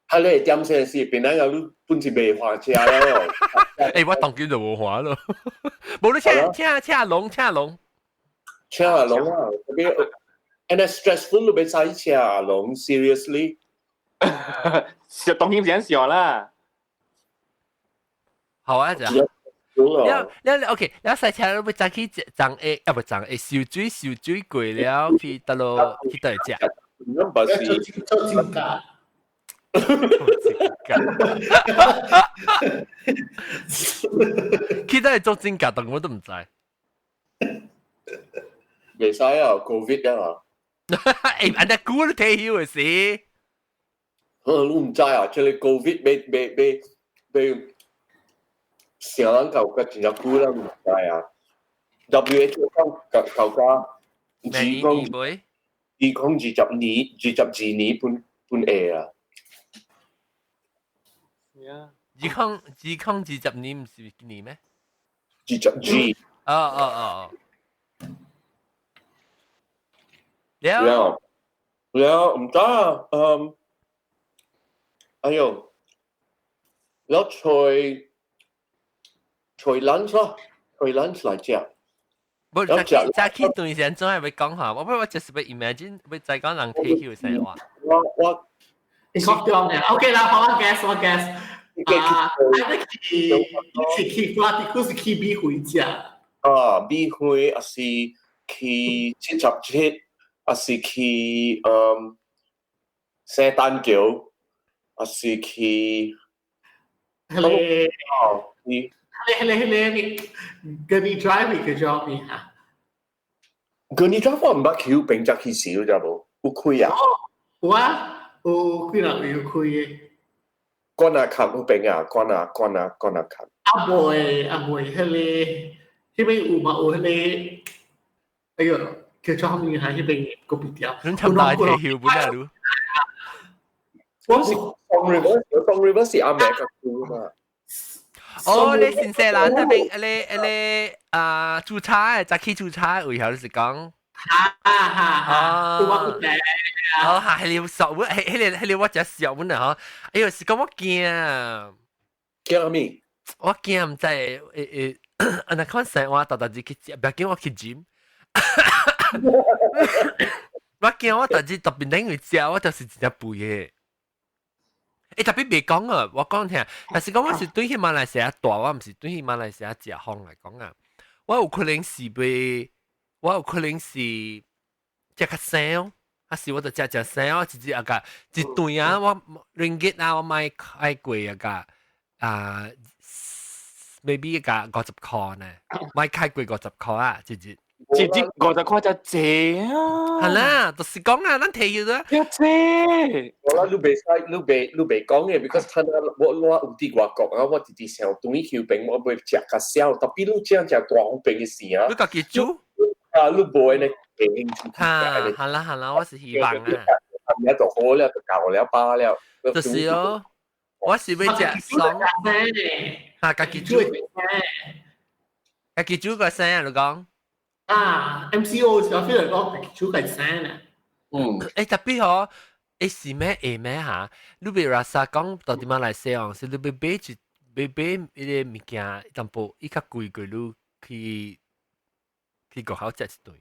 啊，你點先是？本來你本是袂駛車了。欸，我當今就無駛咯，無你請請請龍請龍，請阿龍啊！特別，and stressful 你欲駛車阿龍，seriously？是當今是按啦。好啊，就。了了 OK，了駛車你欲早起昨下啊無昨下游水游水過了去佗落去佗食？做指甲。去佗做指甲，但我都毋知。袂使啊，Covid 啊！欸，按呢久你退休的時？呵，你毋知啊？這個 Covid 欲欲欲欲成人到個真正久啦，毋知啊。WHO 講到到甲2022年，22年本本會啊。2020年毋是今年咩？ 22。哦哦哦哦。了了了毋知啊，嗯，哎喲，了揣 lunch 咯，揣 lunch 來食。無早起早起頓時怎係會講下？我不我就是會 imagine 會再講人退休生活。我你講中嘅，OK 啦，好，我 guess 我 guess。啊，你去是去我啲佢是去美惠食。啊，美惠還是去77，還是去聖誕橋，還是去迄個哦，去迄個 Gurney Drive 叫做咩嚇？ Gurney Drive 我毋捌去，平則去時就無有開啊？有啊，有幾人有開的。關阿卡有邊啊？關阿關阿關阿卡。啊無的，啊無的，彼個彼邊有嘛有彼個，哎喲，叫做啥物嚇？彼邊咖啡店。你尋大退休本啊？你？我是 Song River，Song River 是阿美個區嘛。哦，你新西蘭那邊，你啊，煮茶的，早起煮茶，為何你是講？哈哈哈！有啊有哦，係係你熟本，係係係我食熟本啊！嗬，哎喲，是講我驚。驚咩？我驚毋知會會，啊那看生活，逐逐日去食，袂緊我去 gym。我驚我逐日特別頂去食，我就是真正肥的。欸，特別袂講啊，我講聽，但是講我是對去馬來西亞大，我毋是對去馬來西亞食風來講啊。我有可能是袂，我有可能是食較省，還是我就食食省，我直接啊個一頓啊，我 ringgit 啊，我買開貴啊個啊，maybe 一個50塊呢，買開貴50塊啊，直接。直接50塊就濟啊！係啦，就是講啊，咱提咗。一濟。我啦，你袂使，你袂你袂講嘅，because 他我我有佇外國啊，我直直想轉去邊，我袂食較少，特別你正食大方便嘅事啊。你家己煮？啊，你無呢個興趣。哈，係啦係啦，我是希望啊。而就好了，就夠了，飽了。就是哦，我是欲食爽。啊，家己煮。家己煮個聲啊，你講。啊，MCO 就飛嚟講煮個聲啊。嗯。欸，特別嗬，欸是咩會咩嚇？你別話啥講到底馬來西亞是你欲買一欲買彼个物件，淡薄伊較貴過你去去外口食一頓。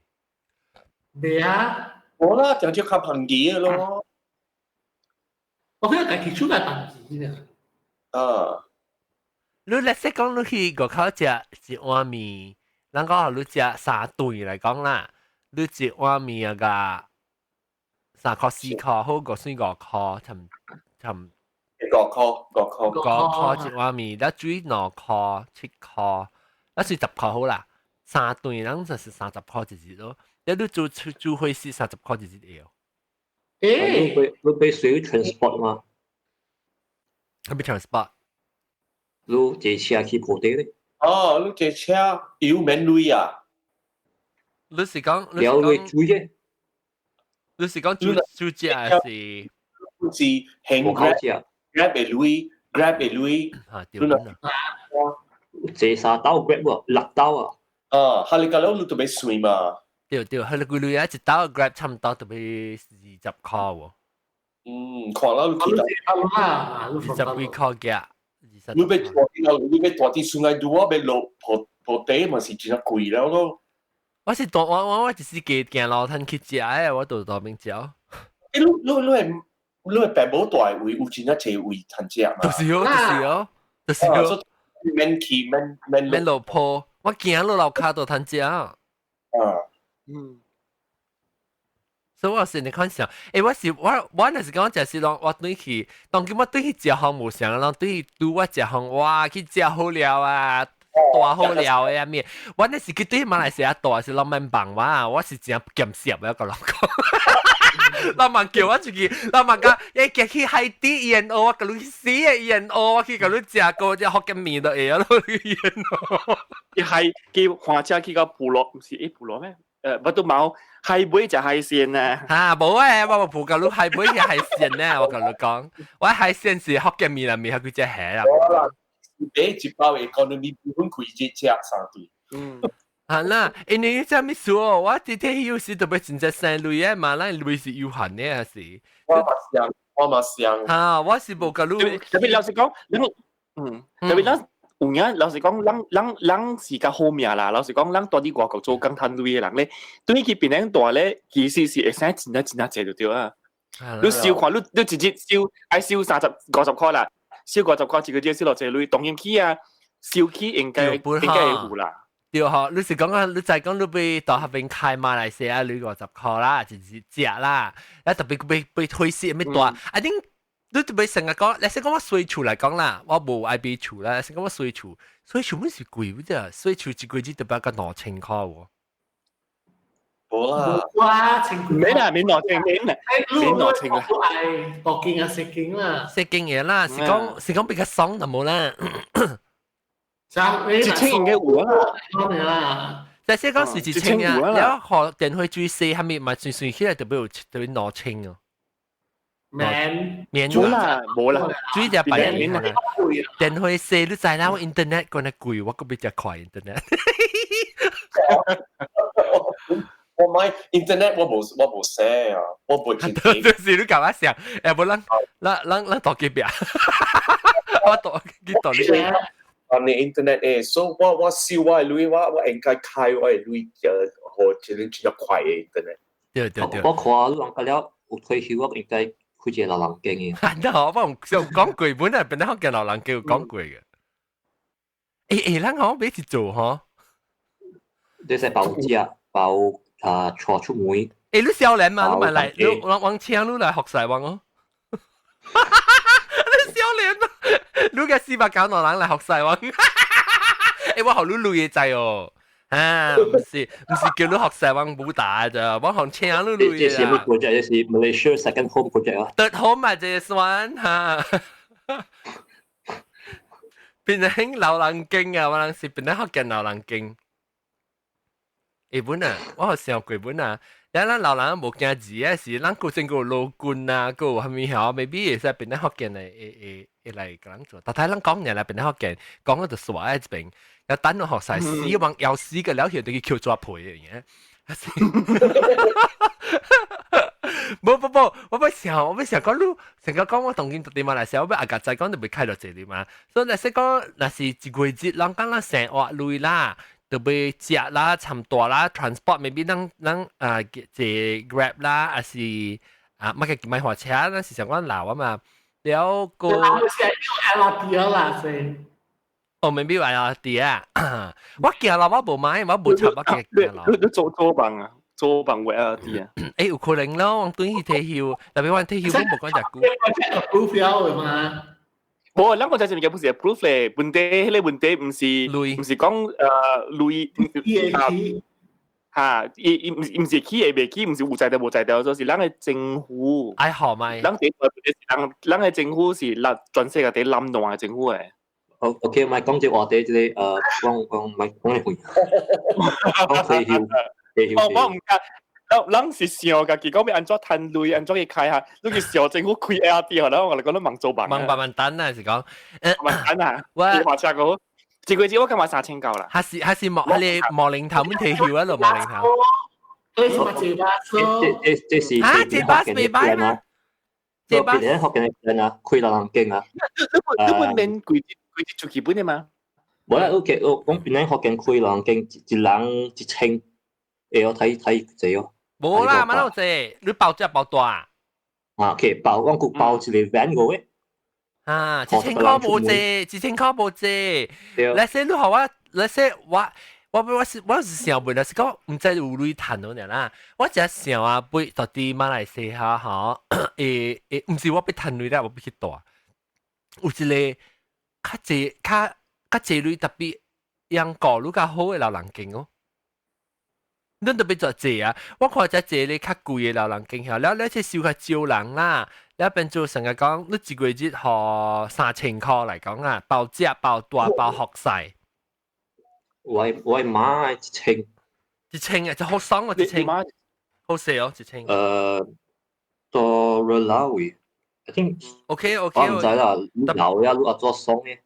袂啊。無啦，就就較便宜的咯。我覺得家己煮較便宜呢。啊。你來說講你去外口食一碗麵。咱講你食三頓來講啦，你一碗麵啊個3塊4塊，好個算5塊，差差五塊五塊五塊一碗麵，咱水2塊7塊，咱算10塊好啦。三頓咱就是30塊一日咯。你煮煮伙食30塊一日會。欸，你欲需 transport 嗎？啥物 transport？你坐車去鋪地咧？哦，你坐車油免鐳啊？你是講？了會煮嘅？你是講煮煮食還是？是行 Grab Grab 的鐳，Grab 的鐳。嚇對啦。坐三兜 Grab 喎，六兜啊。啊，哈你個了你都欲算嘛？對對，佢幾鐳啊？一兜 Grab 差唔多都欲20塊喎。嗯，看啦，你記得。20幾塊嘅。你欲大你欲大啲算來拄啊，欲落鋪鋪地嘛是真貴了咯。我是大我我我就是加行路通去食的，我就當邊食。欸，你你你會你會爸母大位有真正濟位通食嘛？就是哦，就是哦，就是哦。免去免免免落鋪，我行落樓跤都通食。啊。嗯。所以我是你看想，欸，我是我我若是講食是攏我轉去，當今我轉去食風無啥，攏轉去拄我食風，哇，去食好料啊！大好料的啊咩？我那是去對馬來西亞大是攏免幫我，我是真鹹濕的一個人講。老媽叫我出去，老媽講，欸，行去海底 E&O，我共你去死的 E&O，我去共你食過隻福建麵就會啊咯 E&O。伊係叫換車去到部落，毋是欸部落咩？ Batu Maung 海尾食海鮮啊！嚇，無誒，我無共你海尾食海鮮呢，我共你講，我海鮮是福建麵啦，麵係幾隻蝦啦。我啦，買一包 economy 米粉開一隻三對。係啦，因為這物事哦，我佇退休時特別真正省鐳的嘛，咱鐳是有限的，還是？我嘛想，我嘛想。嚇，我是無共你。特別老實講，咱特別咱有影老實講，咱咱咱是較好命啦。老實講，咱蹛佇外國做工趁鐳的人咧，對去檳城蹛咧，其實是會使真正真正濟就對啊。你收看，你你一日收愛收30、50塊啦，收50塊一個月收落濟鐳，當然去啊，收起應該應該會有啦。對嗬，你是講啊，你就講你欲到彼邊開馬來西亞鐳50塊啦，就是食啦，啊特別欲欲退稅咩大，啊恁你特別成日講，你先講我稅厝來講啦，我無愛買厝啦，先講我稅厝，稅厝本是貴不啫？稅厝一個月特別個2000塊喎。無啦，哇，千免啦，免兩千，免啦，免兩千啦。愛大間啊，細間啦，細間嘢啦，是講是講比較爽就無啦。 1000應該有啊。但是講是1000啊，了後電費水洗係咪嘛算算起來特別有特別2000哦。免免啦，無啦，水就白免啦。電費洗你知啦，我 internet 講得貴，我閣比較快 internet。我買 internet 我無寫啊，我無錢。就是你共我想，誒無咱咱咱咱蹛隔壁，我蹛去蹛你。啊，你 internet 誒，所以我我收我的鐳，我我應該開我的鐳，就予一個真快的 internet。對對對。我看你人家了有退休，我應該開一個老人間的。那我冇就講過，本來本來福建老人間有講過嘅。誒誒，咱好欲去做吼。你使包食包啊，帶出門。誒，你少年嘛，你咪來，你往往請你來學西王哦。你少年啊，你個490老人來學西王。誒，我予你鐳的知哦。啊，毋是毋是叫你學西王武打咋，我予請你鐳這是咩 project？這是 Malaysia second home project 啊。 Third home 啊，這算哈。變成老人間啊，我人是變成福建老人間。誒本啊，我有想過本啊，咱咱老人無驚字啊，是咱古前閣有老君啊，閣有啥物曉，maybe 會使變成福建的會會會來共人做。但係咱講爾來變成福建，講到就煞喺這邊，又等我學晒死往要死個了後，就去抾紙皮的。無無無，我欲想，我欲想講你，成個講我當今佇馬來西亞，我欲阿家仔講就欲開落這裡嘛。所以若是講，若是一月日，人講咱生活鐳啦。就欲食啦、參大啦、transport maybe 咱咱啊坐 Grab 啦，還是啊乜嘅買火車，咱是想講老啊嘛。了個是用 LRT 啦，是。哦，maybe 有 LRT 啊。我行啦，我無買，我無插我行行啦。你你租租房啊？租房有 LRT 啊？欸，有可能咯，我轉去退休，特別我退休，我無講遮久。 approve 了的嘛？無，咱個這物件不是 approve 咧，問題彼個問題毋是，毋是講鐳啊，哈，伊伊毋是毋是起會袂起，毋是有才調無才調，就是咱的政府。愛好咪？咱第一個問題是咱咱的政府是咱全世界第一濫亂的政府誒。哦，OK，莫講這話題，這個講講莫講咧講退休，退休。哦，我毋敢。咱咱是想家己講欲按怎趁鐳，按怎去開下，你去想政府開 LRT，予咱我來講，你茫做夢。茫慢慢等啊，是講。慢等啊。我火車個，一個月我感覺3000夠啦。還是還是莫，彼個毛零頭免退休啊，咯毛零頭。這是嘛坐巴士？這這這是啊，坐巴士袂歹嗎？坐巴士福建的人啊，開老人間啊。你你本免規日規日出去本的嗎？無啦，OK，我講檳城福建開老人間，一人1000，會曉睇睇濟哦。無啦，嘛有濟，你包只包大。啊，OK，包我閣包一個 van 個誒。啊，1000塊無濟，1000塊無濟。來說你予我，來說我，我我是我是想問，是講毋知有鐳趁爾啦。我只想啊，欲蹛佇馬來西亞吼，會會，毋是我欲趁鐳啦，我欲去蹛。有一個較濟較較濟鐳，特別樣顧愈較好的老人間哦。恁特別做濟啊！我看這濟咧較貴的老人間曉，了了這收較少人啦，了變做成日講，你一個月予3000塊來講啊，包食包蹛包服勢。我我媽1000。一千啊，就好爽啊，一千，好細哦，一千。做熱鬧位，I think。 OK。我唔知啦，老呀，你阿做爽嘅。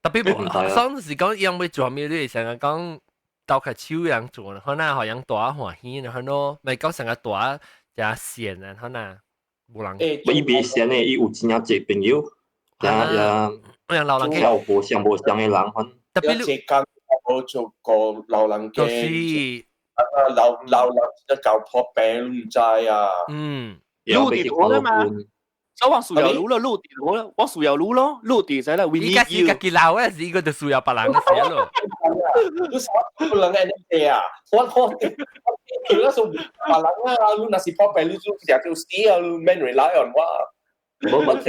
特別爽是講因為做咩？你會成日講鬥開手人做，可能予人大歡喜，可能咪講成個大只線啊，可能無人。伊袂閒的，伊有真正濟朋友，呀呀，老人家有無相無相的人，特別你講我做個老人家，就是老老人一舊破病唔知啊。陸地圖啦嘛，所以我需要路咯，陸地圖咯，我需要路咯，陸地使啦，we need you。依家是家己老嘅，是伊個就需要別人嘅寫咯。你啥不能按呢啊？我如果說別人啊，你若是破病，你就成就死啊，你免 rely on 我。無無，你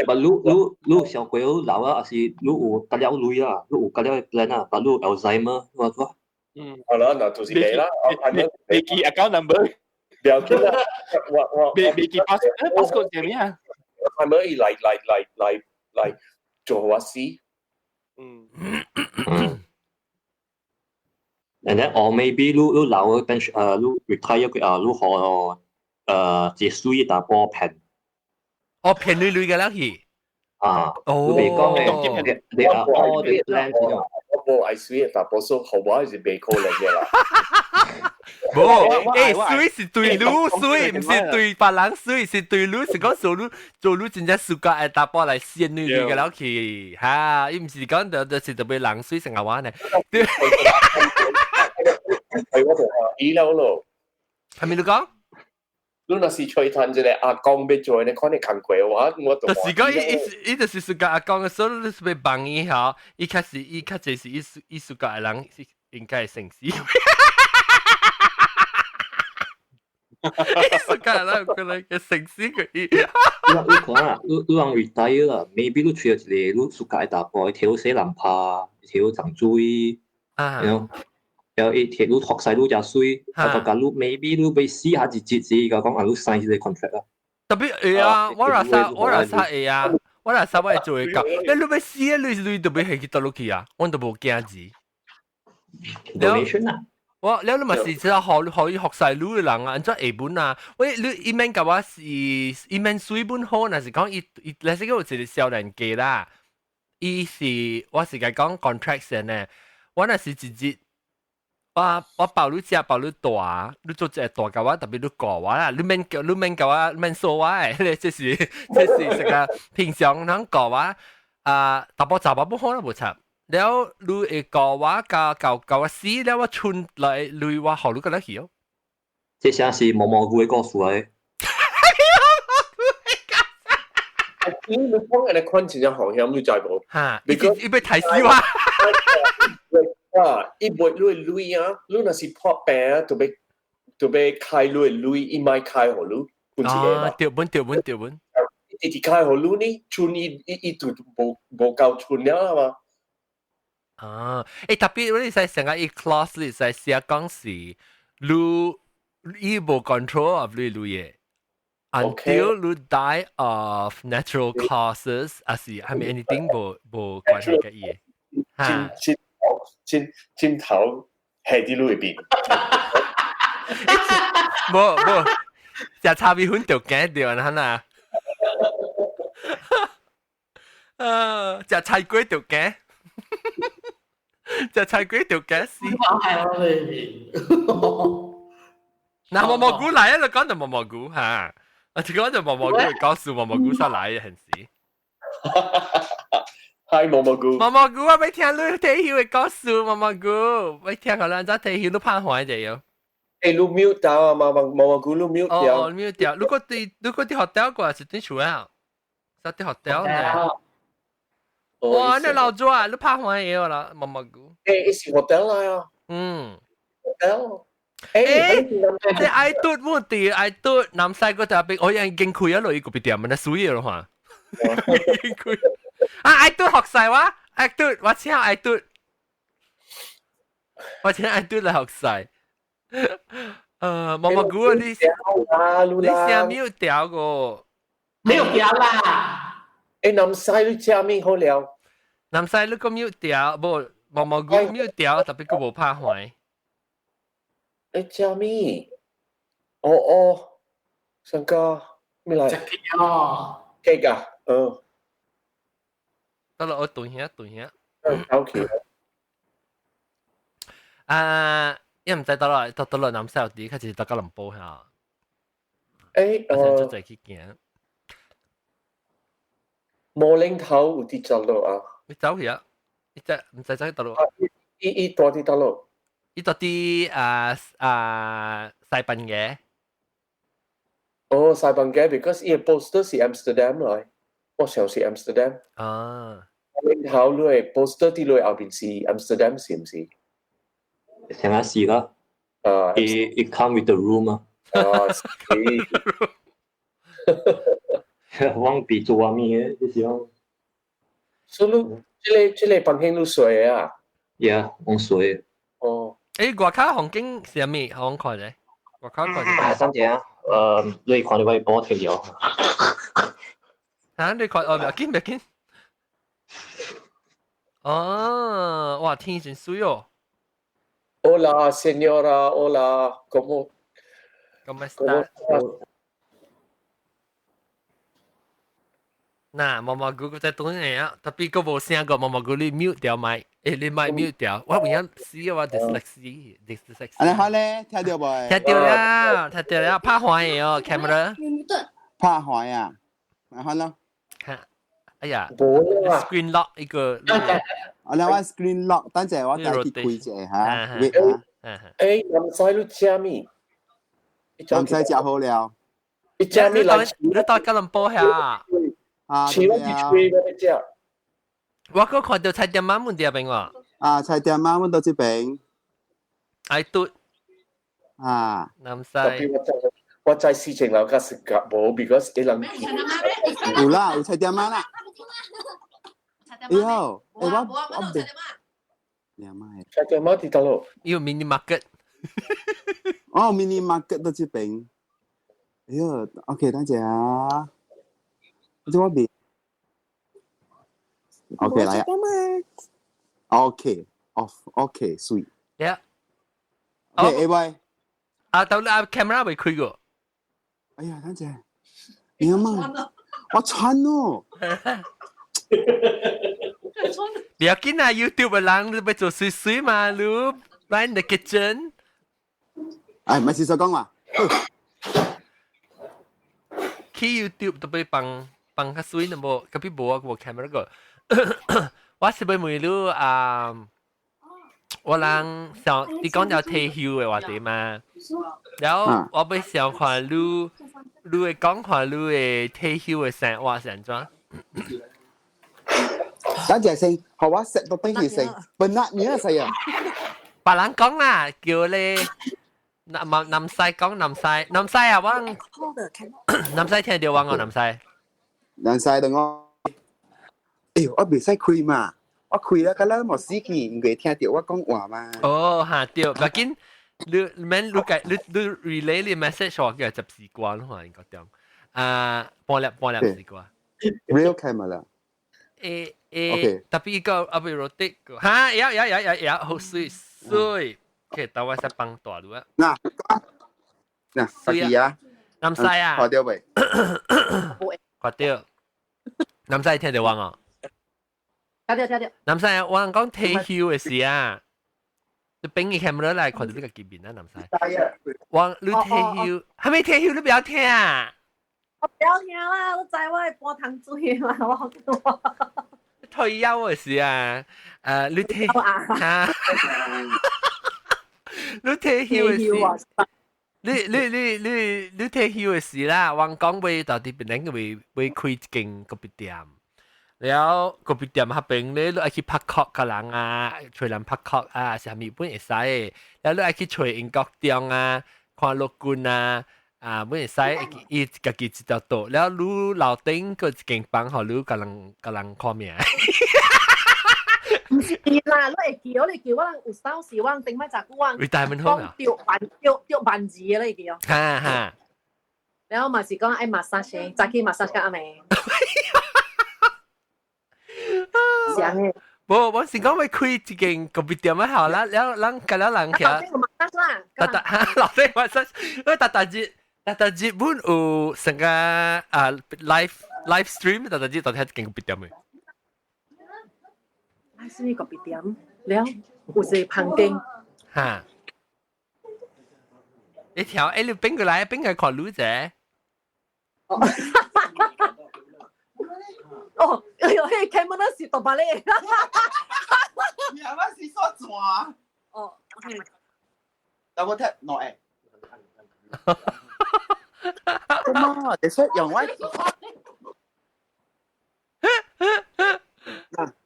你你上過老啊，還是你有加了鐳啊？你有加了 plan 啊？但你有 Alzheimer，我做。好啦，那就是你啦。你記 account number。不要緊啦，我未記 passcode 係咩啊？係咪來來來來來做我死？And then or maybe 你老個 pension 你 retire 佢啊，你學一水淡薄騙。哦，騙你鐳嘅啦去。啊，你袂講嘅，你啊 all the plans 我無愛水的淡薄，所以予我是袂可能嘅啦。無，水是對你水，毋是對別人水，是對你是講做你做你真正暑假會淡薄來仙女女嘅了去，哈，伊毋是講就是特別人水成個話呢。係我就喜了咯。係咪你講？你若是吹趁一個阿公欲做，你看你工課我我就是講伊伊伊就是暑假阿公嘅，所以你是欲幫伊吼，伊較是伊較濟是伊伊暑假嘅人是應該會成死。暑假人可能會成死佢。你你看啊，你你人 retire 啦，maybe 你揣一個你暑假嘅查埔，伊摕洗人拍，摕長水，啊，然後伊摕你學晒你遮水，啊，就甲你 maybe 你欲死下一節子，伊甲講啊，你 sign 這個 contract 啊。特別會啊，我若啥我若啥會啊，我若啥我會做會到。你你欲死啊，你你就欲下去倒落去啊，我都無驚字。 Donation 啊。我了你嘛是知道學學學細路的人啊，按怎下本啊？喂，你伊免共我是伊免水本好，若是講伊伊，若是講有一個少年家啦，伊是我是共講 contract 先呢，我若是一日。我我包你食，包你大，你做一個大共我，特別你顧我啦，你免叫你免共我免說我的，這是這是這個平常人顧我啊，淡薄雜某好啦無插。了你會顧我，共共共我死了，我剩來鐳我予你過來去哦。這聲是毛毛菇的故事來。你講按呢款真正風險，你知無？哈，伊伊欲刣死我。啊！伊袂你的鐳啊，你若是破病啊，就欲就欲開你的鐳，伊莫開予你，分一個嘛。對本對本對本。伊直開予你呢，剩伊伊伊就無無夠剩了嘛。啊！特別你使成個伊 clause 你使寫講是，你伊無 control of 你鐳的。Until 你 die of natural causes，還是係咪 anything 無無關係嘅伊？哈。真真頭下佇你邊。無無，食炒米粉就驚著啊！呐，啊，食菜粿就驚，食菜粿就驚死。係我裏邊。嗱，毛毛菇來啊！你講到毛毛菇嚇，我就講到毛毛菇，告訴毛毛菇上來嘅時。 Hi 毛毛菇，毛毛菇，我欲聽你退休的故事，毛毛菇，欲聽予咱怎退休，你拍歡者喲。欸，你 mute 掉啊，毛毛毛毛菇，你 mute 掉。哦，mute 掉。如果佇如果佇學校過是佇厝啊，是佇學校呢。哇，你老早啊，你拍歡嘢啦，毛毛菇。欸，伊是學校來啊。學校。欸，這愛嘟問題，愛嘟南西個特別，我已經開咗落去個別店，咪水了嘛。開。啊！愛嘟學晒我，愛嘟我請愛嘟，我請愛嘟來學晒。毛毛菇你你聲沒有掉過？沒有掉啦。欸，南西你食物好了？南西你個沒有掉，無毛毛菇沒有掉，特別閣無拍壞。誒，食咩？哦哦，上個咩來？食雞哦。雞啊，嗯。得啦，我斷下斷下。嗯，OK。啊，伊毋知倒落倒倒落南西有啲，開始到吉隆坡嚇。誒，我想出去行。摩嶺頭有佇走路啊？你走去啊？你知毋知走去倒落？伊伊住佇佗落？伊住佇啊啊西班牙。哦，西班牙，because 伊個 poster 是 Amsterdam 來，我想是 Amsterdam。啊。摩嶺頭你個 poster 佇你後邊是 Amsterdam 是毋是？成日是啦。啊。 It come with the room 啊。啊，是。我比做阿咩嘅，就是講。所以你這個這個房間你睡啊？Yeah，我睡。哦。誒，外口風景是啥物？好看咧。外口看。啊，三姐啊，你看到我波踢了。嚇！你看哦，唔要緊，唔要緊。哦，哇，天真水哦。 Hola, señora, hola, ¿cómo? ¿Cómo está? 嗱，毛毛菇在等你啊，tapi 個無聲個毛毛菇你 mute 掉咪？誒，你咪 mute 掉，我有影死我 dyslexia，dyslexia。安尼好咧，聽到無？聽到了，聽到了，拍橫的哦，camera。拍橫啊，好咯。哎呀無啦，screen lock 一個。啊，你我 screen lock，等陣我再去開一下嚇。wait 啊。誒，南西你食咩？南西食好了。你食咩來？你到吉隆坡遐？啊，吹我去吹我食。我閣看到菜店仔門佇邊喎。啊，菜店仔阮到這邊。愛嘟。啊。南西。我在事情樓家食夾無，because 伊人。有啦，有菜店仔啦。哎呦，欸我我未。你阿媽。菜店仔佇佗落？有 mini market。哦，mini market 到這邊。哎呦，OK，等陣啊。這我未。OK 來啊。OK，off，OK，水。 Yeah。 OK，A 位。啊，到啊 camera 未開過。哎呀，等陣，你阿媽，我穿咯。不要緊啊，YouTube 嘅人你要做水水嘛，你 right in the kitchen。哎，唔係事實講話。去 YouTube 都被放放較水，那無，特別無啊，無 camera 個。我是欲問你啊，我人想你講到退休嘅話題嘛，然後我欲想看你，你會講看你嘅退休嘅生活是按怎？等陣先，好我 set 到等佢先，笨啊，你啊細啊。別人講啦，叫你南南西講南西，南西啊，我南西聽到我講南西。南西同我，哎呦，我袂使開嘛，我開了，敢若無死去，因為聽到我講話嘛。哦，嚇對，無緊，你免你改你你 relay 你 message 我叫接時光咯，應該點？啊，半粒半粒時光。 Real camera。誒誒，特別個阿比 rotate 個，嚇，有有有有有，好水水，OK，等我先幫大你啊。嗱嗱，實際啊，南西啊，看到未？看到。南西聽到我哦。聽到聽到。南西，我講退休嘅事啊，你變個 camera 來看到你個見面啊，南西。我你退休，還沒退休，你不要聽啊。我不要聽啦，我知我會搬糖水嘛，我好退休嘅事啊，你退嚇，你退休嘅事，你你你你你退休嘅事啦，我講會到佇檳城會會開一間咖啡店，然後咖啡店彼邊咧，你愛去拍 court 個人啊，揣人拍 court 啊，啥物本會使的，然後你愛去揣英國中啊，看陸軍啊。啊，本會使伊家己一條道，然後你樓頂閣一間房，予你共人共人看名。毋是啦，你會記，你記我人有當時我人頂擺十久我講著萬著著萬字的，你會記哦。哈哈。然後嘛是講愛 massage，早起 massage 到暗暝。是按呢。無，我是講欲開一間咖啡店啊，好啦，了人甲了人徛。特特哈，老細我說，我逐逐日，逐逐日本有成個啊 live stream，逐逐日到底一間咖啡店的。 live stream 咖啡店，了有一個旁間。哈。你調，你變過來，變過來看女仔。哦，哦，哎呦，彼 camera 是大把咧。你係咪是說轉？哦，OK。 Double tap 喏誒。媽，你說用我。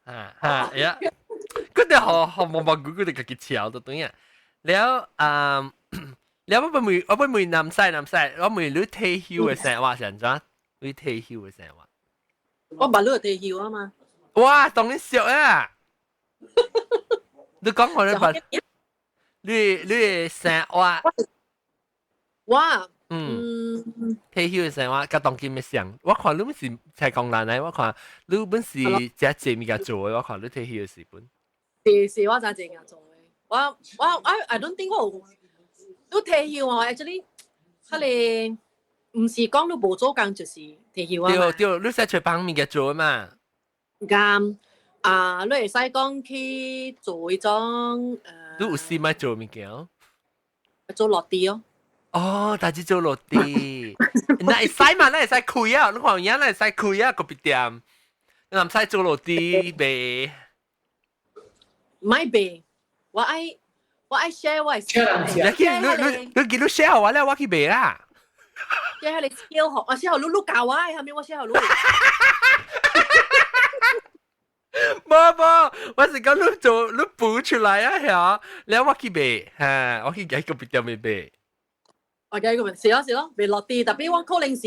啊哈呀，嗰啲好好毛毛咕咕的家己笑就對啊。了啊，了我不問南西南西，我問你退休的生活是按怎？你退休的生活？我捌你退休啊嘛。哇，當你笑啊！你講我你捌，你的生活？我退休的生活佮當今的相，我看你本是才講難來，我看你本是誠濟物件做的，我看你退休的時陣。是是，我誠濟物件做的。我 I don't think 我有，你退休哦，actually，彼个毋是講你無做工就是退休啊嘛。對對，你使揣別物件做嘛。咁啊，你會使講去做一種你有時欲做物件？做落地哦。哦，大致做落地，那會使嘛？那會使開啊！你看有影，那會使開啊！咖啡店，你毋使做落地賣。莫賣，我愛 share 我的你去你你你記錄 share 我咧，我去賣啦。 share 彼个 skill 予，我 share 予你，你教我的，後面我 share 予你。無無，我是講你做你補出來啊，嚇！了我去賣，嚇，我去喺咖啡店賣。我計個是咯是咯，賣落地，tapi 我可能是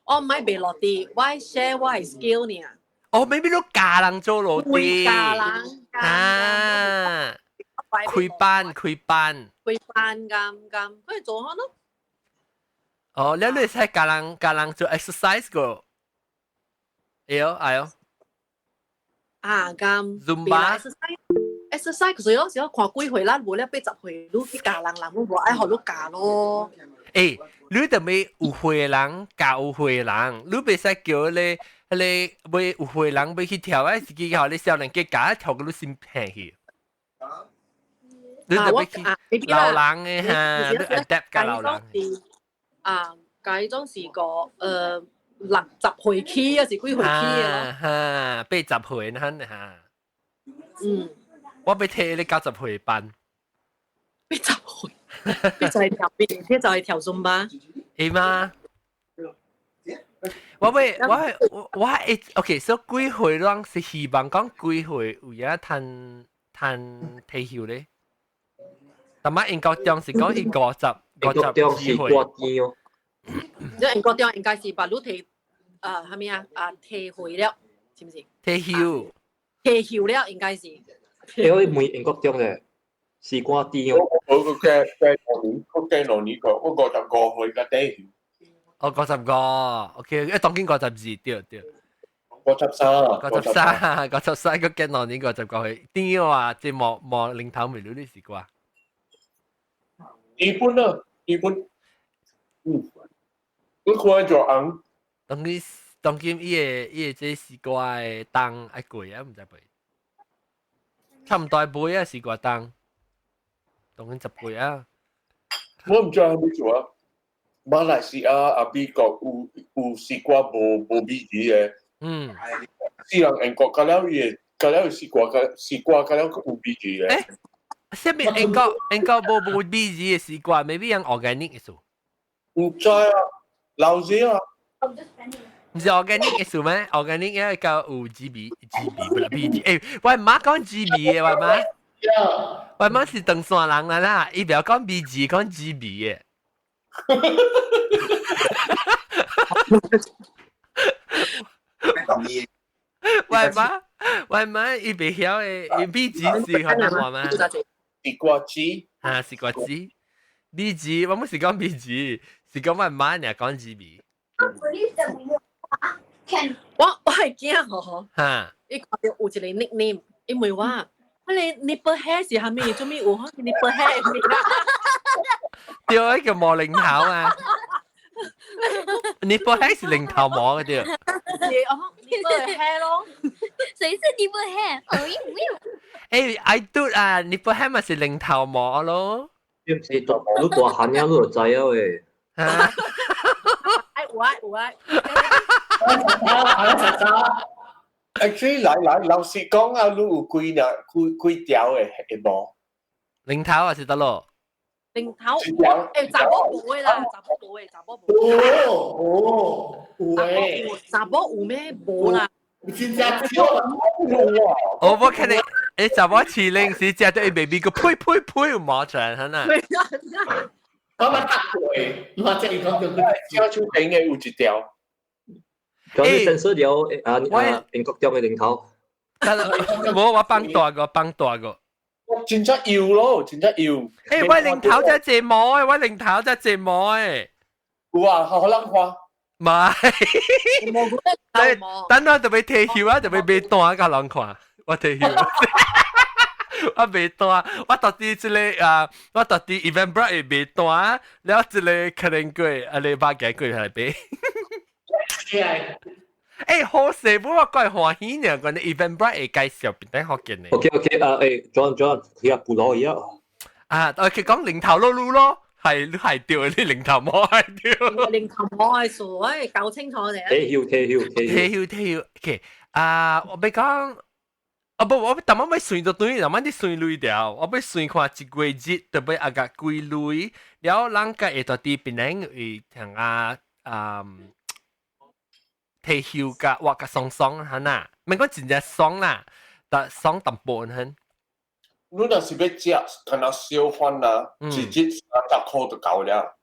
我毋愛賣落地，我愛 share 我的 skill 爾。哦，maybe 你教人做落地。教人啊，開班開班。開班咁咁，可以做下咯。哦，你你使教人做 exercise 個？會哦，會哦。啊，咁。 Zumba。 exercise 所以嗰時我看幾歲啦，無了80歲，你去教人，人攏無愛予你教咯。欸，你著欲有歲人教有歲人，你袂使叫彼個彼個欲有歲人欲去跳啊，是去予你少年家教跳個你心病去。你著欲去老人的哈，你 adapt 佮老人。啊，該種是個60歲起還是幾歲起的咯？哈，80歲那哈。嗯。我欲提你90歲班。 80歲，你就係跳邊？你就係跳 Zumba。會嗎？我欲我我我會 OK，所以幾歲攏是希望講幾歲有影趁趁退休咧？但係英國中是講伊五十五十歲。哦。即英國中應該是把你提啊，係咪啊？啊，退會了，是毋是？退休。退休了，應該是。欸，我問英國中咧，西瓜甜哦。我個計計兩年，我計兩年個，我55歲才退休。哦，55，OK，一當今52，對對。 53。 53，53個計兩年55歲，甜啊，這無無零頭未你是瓜。日本啊，日本，你看就紅。當今當今伊個這西瓜的重愛貴啊，毋知袂。差毋多買啊，西瓜重，當今10倍啊。我毋知啥物做啊。馬來西亞啊美國有西瓜無米字的。四人英國佮了伊個，佮了西瓜佮西瓜佮了有米字的。欸，啥物英國無米字的西瓜，maybe 用 organic 的數。毋知啊，老子啊。毋是 organic 的數咩？organic 一個有 GB GB 不啦 BG，欸，我媽講 GB 的，我媽。我媽是唐山人啦啦，伊袂曉講 BG，講 GB 的。同意。我媽伊袂曉的，伊 BG 是可能話嗎？西瓜子。啊，西瓜子。BG，我毋是講 BG，是講我媽爾講 GB。我我係驚吼，哈，伊看著有一個 nickname，因為我，你 nipple hair 是蝦米？做咩有 nipple hair？對，叫磨零頭啊！nipple hair 是零頭毛嘅對。是哦，nipple hair 咯。誰是 nipple hair？哦，欸，I do 啊，nipple hair 咪是零頭毛咯。你唔是大，你大漢了，你就知啊喂。嚇！哎，有啊有啊。 Actually 來來，老實講啊，你有幾條幾幾條的會無？零頭還是得咯？零頭，欸，查某無的啦，查某無的，查某無。哦，有誒。查某有咩？無啦。真正少。我無看你，欸，查某飼零時食到伊 baby 個呸呸呸有毛出來，係呐？我捌讀過，我這伊講叫少手邊的有一條。仲有伸縮了啊啊！英國中的零頭。無，我放大個，放大個。真正幼咯，真正幼。欸，我零頭才這毛的，我零頭才這毛的。有啊，好人看。唔係，等我特別退休啊，特別買單給人看，我退休。我買單，我到底這個啊，我到底 Eventbrite 會買單，了這個可能過，啊你百幾過來買。欸，好勢不我怪歡喜呢，關你 Eventbrite 會介紹邊頂好見呢。 OK OK 啊，欸，John John，佢阿布羅一樣。啊，佢講零頭碌碌咯，係係對，你零頭毛係對。零頭毛係傻，誒，搞清楚嚟。退休退休退休退休，OK 啊，我欲講，啊不，我逐擺欲算到對，逐擺你算鐳掉，我欲算看一月日特別阿個幾鐳，了人家會到佇檳城會聽啊啊。退休甲活較爽爽哈呐，免講真正爽啦，但爽淡薄很。你若是欲食，可能小飯啦，一日30箍就夠了。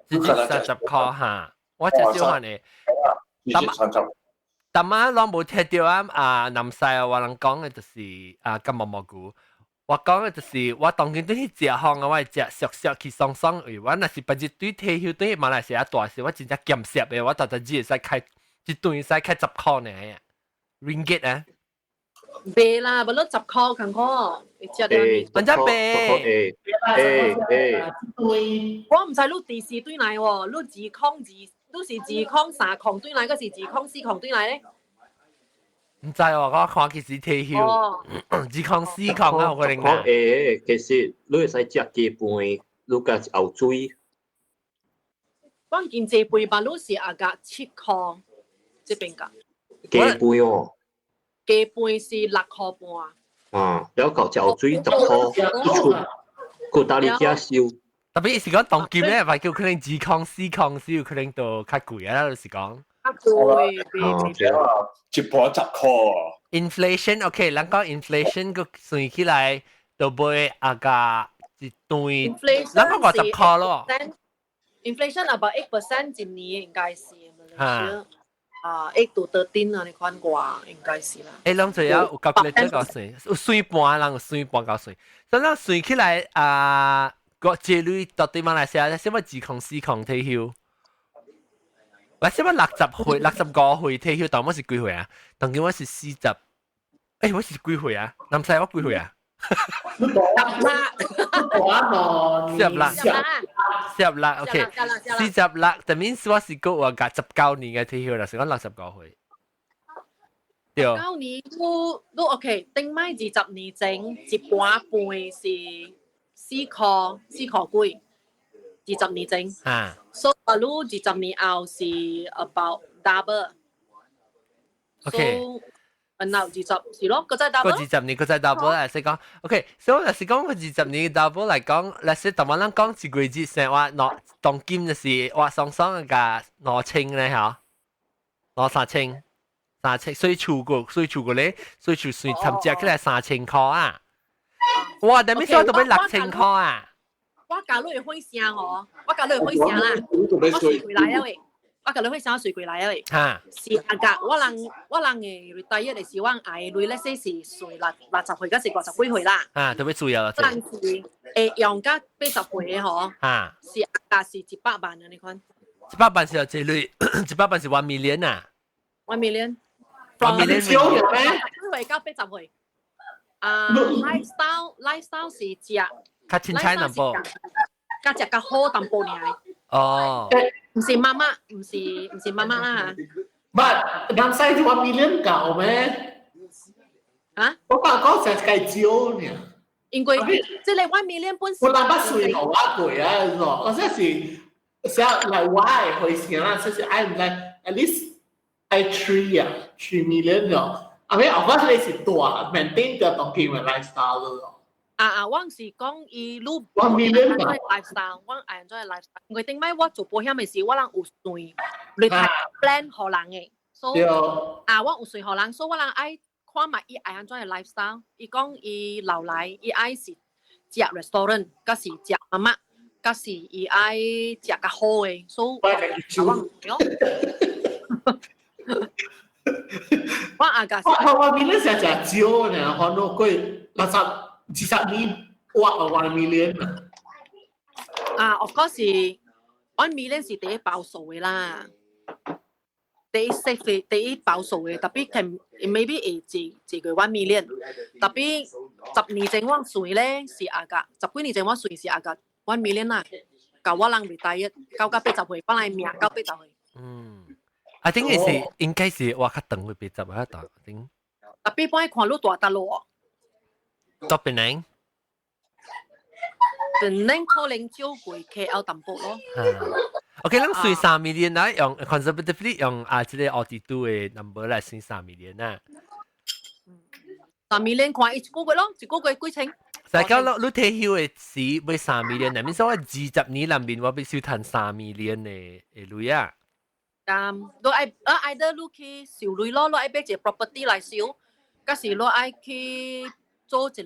一日三十箍哈，我食小飯的。一日三十。逐擺攏無聽著啊！啊，南西我人講的就是啊，金毛蘑菇。我講的就是我當今對去食飯啊，我會食熟熟去爽爽。因為我若是別日對退休對馬來西亞大時，我真正儉攝的，我逐逐日會使開一頓會使開十箍呢，ringgit 啊。袂啦，無你十箍共好，會食到你。反正袂。欸欸欸。我毋知你第時對來喎，你2空2，你是2空3空對來，閣是2空4空對來咧？毋知哦，我看其實退休，2空4空啊，有可能啊。欸，其實你會使食雞飯，你加熬水。講經濟杯吧，你是阿個7箍，這邊個。雞飯哦。雞飯是6箍半。啊，了後食熬水10箍，一出，閣打你寄收。特別是講當今咧，話叫可能2空4空先有可能都較貴啊，就是講。較貴，一盤10箍。 Inflation OK，人講 inflation 個算起來都會啊個一頓，人講50箍咯。 Inflation about 8% 一年應該是。嚇。啊，8 to 13啊，你看過應該是啦。欸，攏就有有 calculator 夠算，有算盤人有算盤夠算，所以咱算起來啊，個這類到底馬來西亞，什麼2空4空退休？喂，什麼60歲、65歲退休？當我是幾歲啊？當今我是40，欸，我是幾歲啊？南西我幾歲啊？46，46，OK，46，就 means 我是個我夾19年嘅退休啦，是講69歲。對。九年都都 OK，頂擺20年前一盤飯是4箍4箍幾，二十年前。啊。所以你20年後是 about double。 OK。然後二十是咯，閣再 double。閣20年閣再 double 啦，是講 OK。所以若是講個二十年 double 來講，若是台灣人講一個月生活，兩當今就是活爽爽嘅2000咧嚇，兩三千，三千，所以厝個所以厝個咧，所以厝算參加起來3000箍啊！哇，等於說都欲6000箍啊！我教你會聲吼，我教你會聲啦，我算過來啊喂，我教你會聲算過來啊喂。嚇！是啊個，我人的第一就是我愛鐳咧，說是算60歲，還是50幾歲啦。啊，特別注意啦。但是會用到80歲的吼，是啊，是100萬啊！你看。一百萬是這類，一百萬是 1 million 啊。 1 million。1 million 少嘅咩？十歲到80歲。啊，lifestyle 是食，較凊彩淡薄，較食較好淡薄爾。哦，毋是媽媽，毋是媽媽啦。 But 南西 1 million 夠咩？啊？我講講成計少呢。因為這個 1 million 本我諗不算我過啊，我真是成嚟我係回事啦，就是愛唔知 at least 愛 three 啊，3 million 咯。啊，咩？我覺得你是大 maintain 掉當今嘅 lifestyle 咯。啊啊，我是講伊愈 1 million lifestyle，我愛怎 lifestyle。因為頂擺我做保險嘅時，我人有算 retire plan 予人嘅，所以啊，我有算予人，所以我人愛看覓伊愛按怎嘅 lifestyle。伊講伊留來，伊愛是食 restaurant，抑是食 mamak，抑是伊愛食較好嘅，所以我我阿家我 million 成食少呢，可能過60、20年挖 1 million 啊。啊，of course 是 1 million 是第一保數嘅啦，第一 safe 嘅，第一保數嘅，特別 can maybe 會一一個 1 million，特別10年前我算咧是阿個，10幾年前我算是阿個 1 million 啦，夠我人 retire 到80歲，本來命到八十歲。嗯，I think 是應該是我較長會八十啊，但頂。特別幫伊看你大搭路。到檳城。檳城可能少過 KL 淡薄咯。 OK，咱算3 million 啦，用 conservatively 用啊，這個 audit 的 number 來算三 million 啊。 3 million 看一個月咯，一個月幾千？大家你退休的時買三 million，那面說我20年內面我必須趁三 million 的鐳啊。嗯，你愛啊，either 你去收鐳咯，你愛買一個 property 來收，抑是你愛去做一個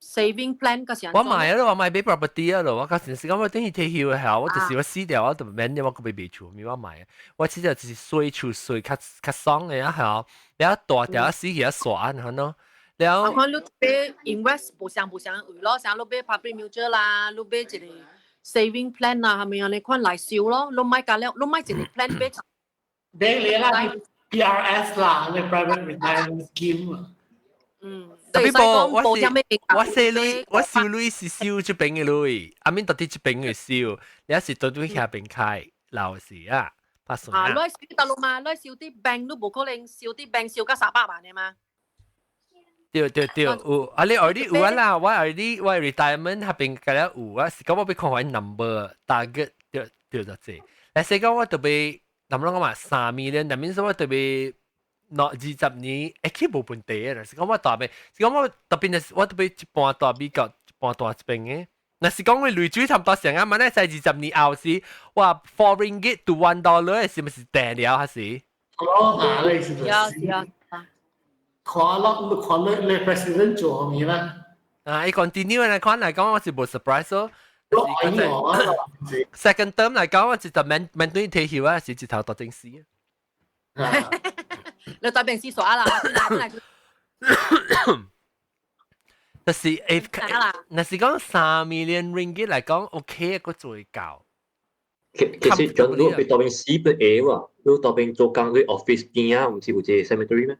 saving plan，抑是我買啊，我買買 property 啊咯，我嗰陣時講我等於退休的後，我就是我死掉，我就免我個買賣厝，咪我買。我其實就是稅厝稅較較爽的啊，後，了大條死去啊煞，然後喏。了。啊，看你買 invest 無相無相位咯，像你買 public mutual 啦，你買一個 saving plan 啊，係咪啊？你看來收咯，你買加了，你買一個 plan 買。你你啦 PRS 啦，你 private retirement scheme 啦。嗯，特別無，我是我收鐳，我收鐳是收這邊的鐳，阿面到底這邊的收，你是到底遐邊開老時啊，拍算啊。你收得咯嘛？你收啲 bank 都無可能收啲 bank 收到300萬的嘛？對對對，有啊！你 already 有啊啦，我 already 我 retirement 那邊個了有啊，是講我欲看我 number target 對對就這。來說講我特別，諗諗講嘛，3 million，那邊說我特別。喏，20年，會去無問題的，是講我大邊，是講我特別我特別一半大美國，一半大這邊的。若是講我累水差不多上啊，萬咧在二十年後時，哇，4 ringgit to $1 是毋是定了還是？哦，哪裡是？是啊是啊。看咯，看你你 president 做咩啦？啊，伊 continue 來看來講，我是無 surprise 咯。Second term 來講，我直頭免免對退休啊，是直頭大正死。你大病死煞啦，來但是 if 若是講3 million ringgit 來講，OK 個做會夠。其實就你去當邊死不會喎，你當邊做工你 office 邊啊，唔是有一個 cemetery 咩？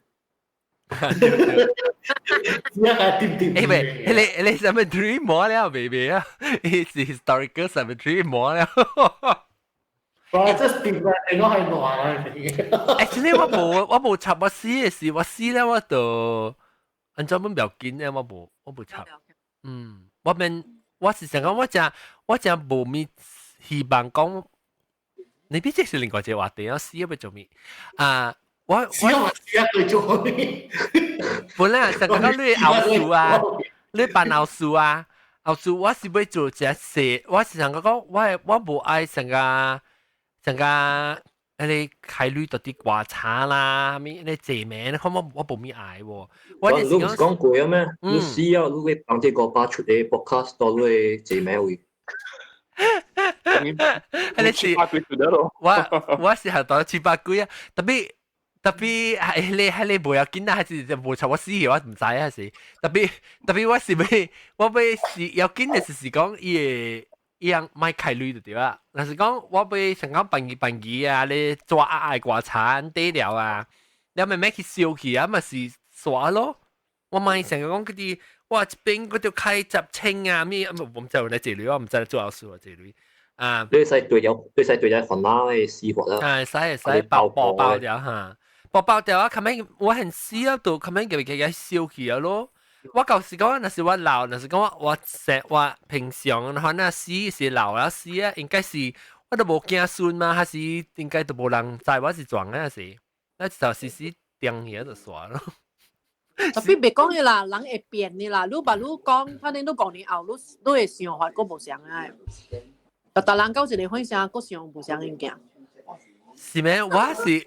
誒喂，你你 cemetery 冇了，baby 啊，是 historical cemetery 冇了。我這是點啊？應該係暖啊！ Actually 我無插我死的時，我死了我就按怎本不要緊咧，我無插。嗯，我免我是想講我誠無咪希望講，你畢竟是另外一個話題啊，死要做咩啊？我死我死啊！佢做咩？本來想講你後事啊，你辦後事啊，後事我是欲做一細，我是想講我無愛成個成個，迄個開鐳到底刮查啦，咩你借名，你看我無咪愛喎。我你唔是講過咩？你死啊！你會幫這個把出的 podcast 到你借名位。你是我是係當七八鬼啊，特別特別係你係你無要緊啊，還是無插我死我毋知啊是。特別特別我是欲我欲是要緊的就是講伊會伊樣莫開鐳就對啦。若是講我欲想講辦儀辦儀啊，你抓愛刮茶底了啊，你咪咩去燒去啊？咪是煞咯。我咪成日講嗰啲，哇！這邊嗰條開10千啊，咩？我唔知我嚟這裡，我唔知做後事啊，這裡啊。你使對了，你使對了煩惱的死活啦。啊，使使爆爆爆掉嚇，爆爆掉啊！後尾我很死啊，到後尾給給給燒去啊咯。我舊時講，若是我老，若是講我食我平常的話，那死是老啊死啊，應該是我都無驚孫嘛，還是應該都無人知我是撞啊是，那就時時定起就煞咯。 Tapi 別講的啦，人會變的啦。你把你講，反正你講年後，你你的想法閣無相啊。逐人到一個歲數，閣想無相物件。是咩？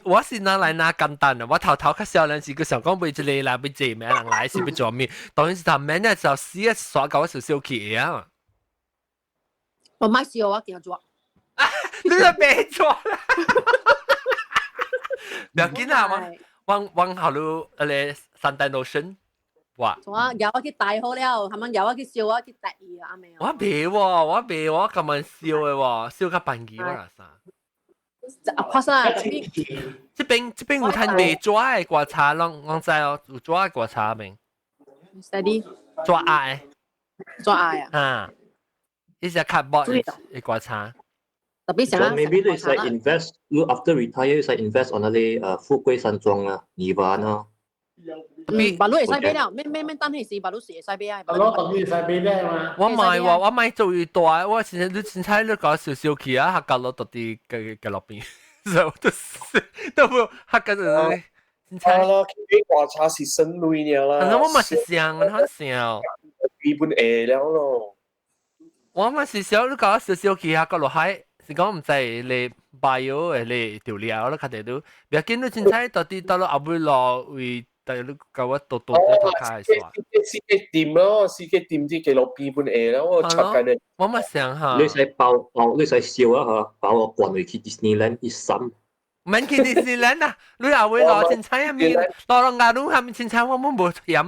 我是拿來拿簡單啊！我頭頭較少年時，佢想講俾一個啦，俾這咩人來是要做咩？當然是他免咧就死一耍到我少少氣啊！我買燒我驚做。你就別做啦！不要緊啦，我我好路咧三單 lotion，哇！我有我去帶好了，係咪有我去燒我去帶伊啊？未？我未喎，我未我咁樣燒的喎，燒較便宜我啦啥？啊，發生啊！這邊有攤賣紙的刮茶，攏攏知哦，有紙的刮茶未？ Steady。紙壓的。紙壓啊！啊，呢隻卡薄的刮茶。特別想 maybe 你使 invest，你 after retire 你使 invest on 那啲富貴山莊啊、泥灣啊。嗯，白鷺會使買了，免免免等彼時，白鷺是會使買啊。白鷺當然會使買了嘛。我買喎，我買做越大，我現在你凊彩你搞少少去啊，客家落到啲嘅嘅落邊，所以我都都冇客家就凊彩。啊，佢刮茶是省鐳了啦。我嘛是想，我想。基本會了咯。我嘛是想你搞少少去客家落海。是講唔知你 bio 的你調料啦，較濟都，不要緊，你凊彩到底到了後尾落為，但你教我多多啲頭開煞。四個店咯，四個店啲幾落邊本會啦，我插緊你。我嘛想哈。你使包包，你使燒啊嚇，包我關回去 Disneyland 一三。免去 Disneyland 啊！你後尾落凊彩啊面，落落牙路下面凊彩我們無嫌。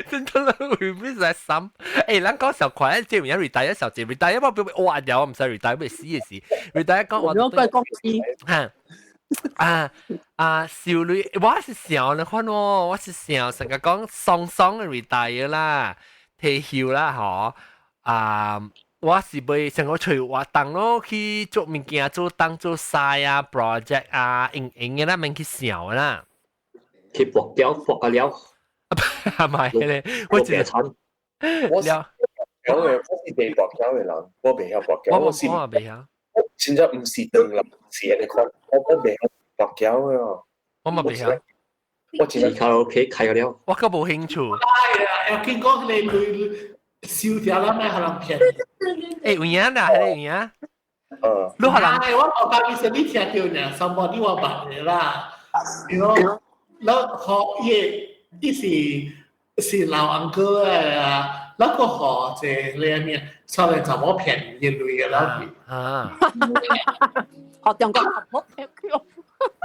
真的會變成心。欸，咱講小塊，這邊 retire 小姐 retire，我不哇掉，我唔使 retire，會死嘅事。retire 講我我怪公司。嚇啊啊！少女，我是想你看哦，我是想成日講爽爽嘅 retire 啦，退休啦，嗬啊！我是袂成個揣活動咯，去做物件，做當做曬啊，project 啊，用用嘅啦，免去想啦。去搏膠搏個了。係咪咧？我只慘。我是我是袂搏膠嘅人，我袂曉搏膠。我是我袂曉。我真正毋是當人，是按呢款，我我袂曉搏膠嘅哦。我嘛袂曉。我真係卡拉 OK 開了。我較無興趣。哎呀，要見講你你燒掉啦咩？可能騙。欸，有影啦，係有影。嗯。你可能我我當時你聽到呢，somebody 我捌的啦，你講，然後伊伊是是老安哥啊，那個學這個咩，上來怎麼騙一類嘅啦？啊。學中國學學。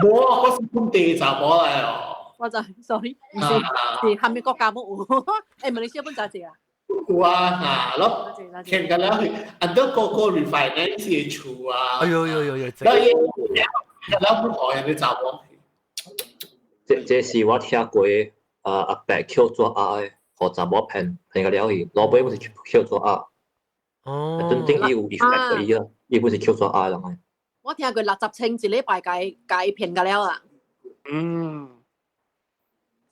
無，我是本地查某來哦。我就 sorry，唔是是蝦米國家冇有？欸，馬來西亞本在這啊。有啊，嚇，咯，聽緊了去，很多個個 refinance 嘅厝啊。哎呦呦呦呦！然後伊，然後不學人哋查某。這這是我聽過啊阿伯叫做鴨的，予查某騙騙個了去，老尾本是叫做鴨。哦。真正伊有 effect 伊啊，伊本是叫做鴨人的。我聽過60千一禮拜共共伊騙個了啦。嗯。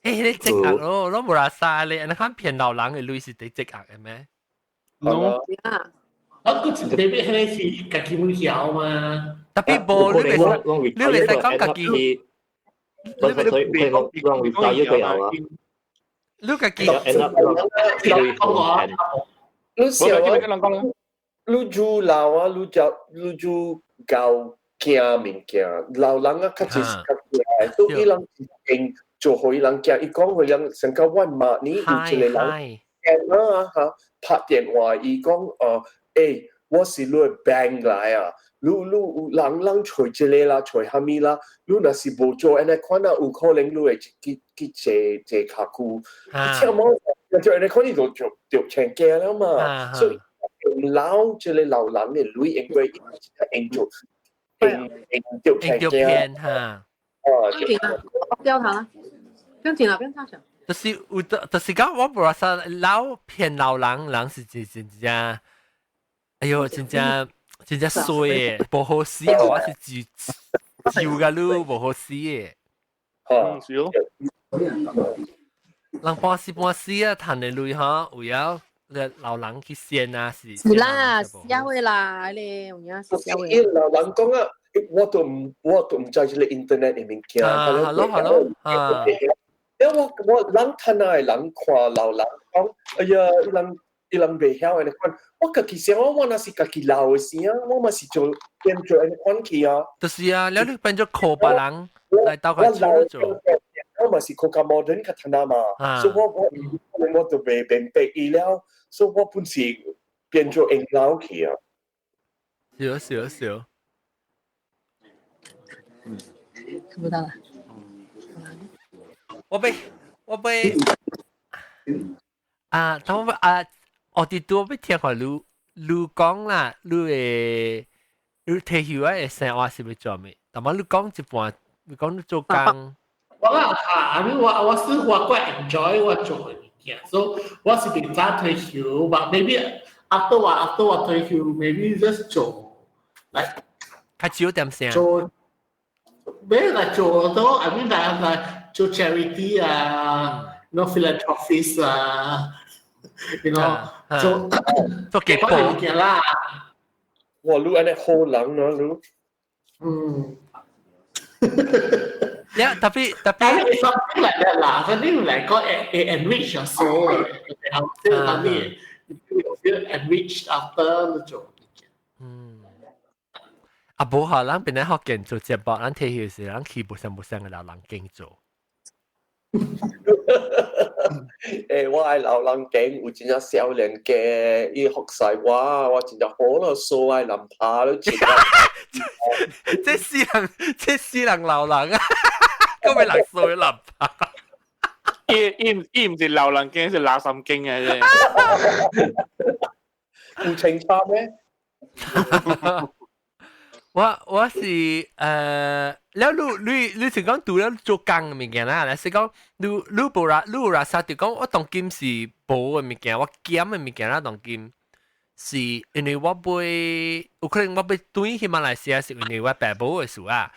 欸，你積壓咯，攏無啦沙咧，你看騙老人的鐳是佇積壓的咩？喏。啊。啊，佢一特別迄個是家己會曉嘛。特別無，你袂使，你袂使講家己。你你你講 retire 個有啊？你家己。你想啊？你做老啊，你就你做教驚物件，老人啊，較濟是較驚，所以人經做予伊人驚，伊講予人成個萬馬呢，有一個人驚啊嚇，拍電話伊講欸，我是你 bank 來啊，你你有人人揣這個啦，揣蝦米啦，你若是無做按呢款啊，有可能你會去去坐坐卡久，聽無就按呢款你就就就成驚了嘛，所以老這個老人的鐳應該用做用用著騙嚇。啊，不用緊啦，掉它啦，不用緊啦，不用大小。就是有，就是講我無話老騙老人，人是真真正，哎喲，真正真正衰的，無好死，我是自照㗎你無好死的。啊，是哦。人半死半死啊，趁的鐳吼，有影老人去先啊，是。是啦，社會啦，你有影是社會。伊老人講啊，我都毋知這個 internet 的物件。啊，hello hello，啊。因為我人睇下人看老人講，哎呀，伊人袂曉按呢款，我家己想我我若是家己老的時啊，我嘛是做變做按呢款去啊。就是啊，了你變做靠別人來鬥個做做。我嘛是較較 modern 較睇下嘛，所以我都袂明白伊了，所以我本是變做用老去啊。是啊是啊是啊。看不到啦。我被啊，他們啊，我哋都被聽看你你講啦，你會你退休啊，會生活是欲做咩？但係你講一半，你講你做工。我啦啊，I mean 我是我怪 enjoy 我做的物件，所以我是袂早退休，but maybe after 我退休，maybe just 做，like 較少點聲。做咩嚟做都，I mean like 做 charity 啊，philanthropist 啊，做做幾步物件啦。哇，你按呢好人啊，你。嗯。呀，特別特別 something like that 啦，something like 講會 enrich your soul，即係當你 you feel enriched after 你做。嗯。啊，無哈，咱本來福建做節目，咱退休時，咱去無相無相的老人間做。欸，我愛老人間有真正少年家，伊服侍我，我真正好咯，所愛難拍咯，真。這死人，這死人老人啊，閣欲人數難拍。伊毋是老人間，是垃圾間嘅啫。有清楚咩？我是了你是講除了做工的物件啦，還是講你無啦你有啦啥就講我當今是無的物件，我減的物件啦當今是因為我買有可能我欲轉去馬來西亞是因為我爸母的事啊。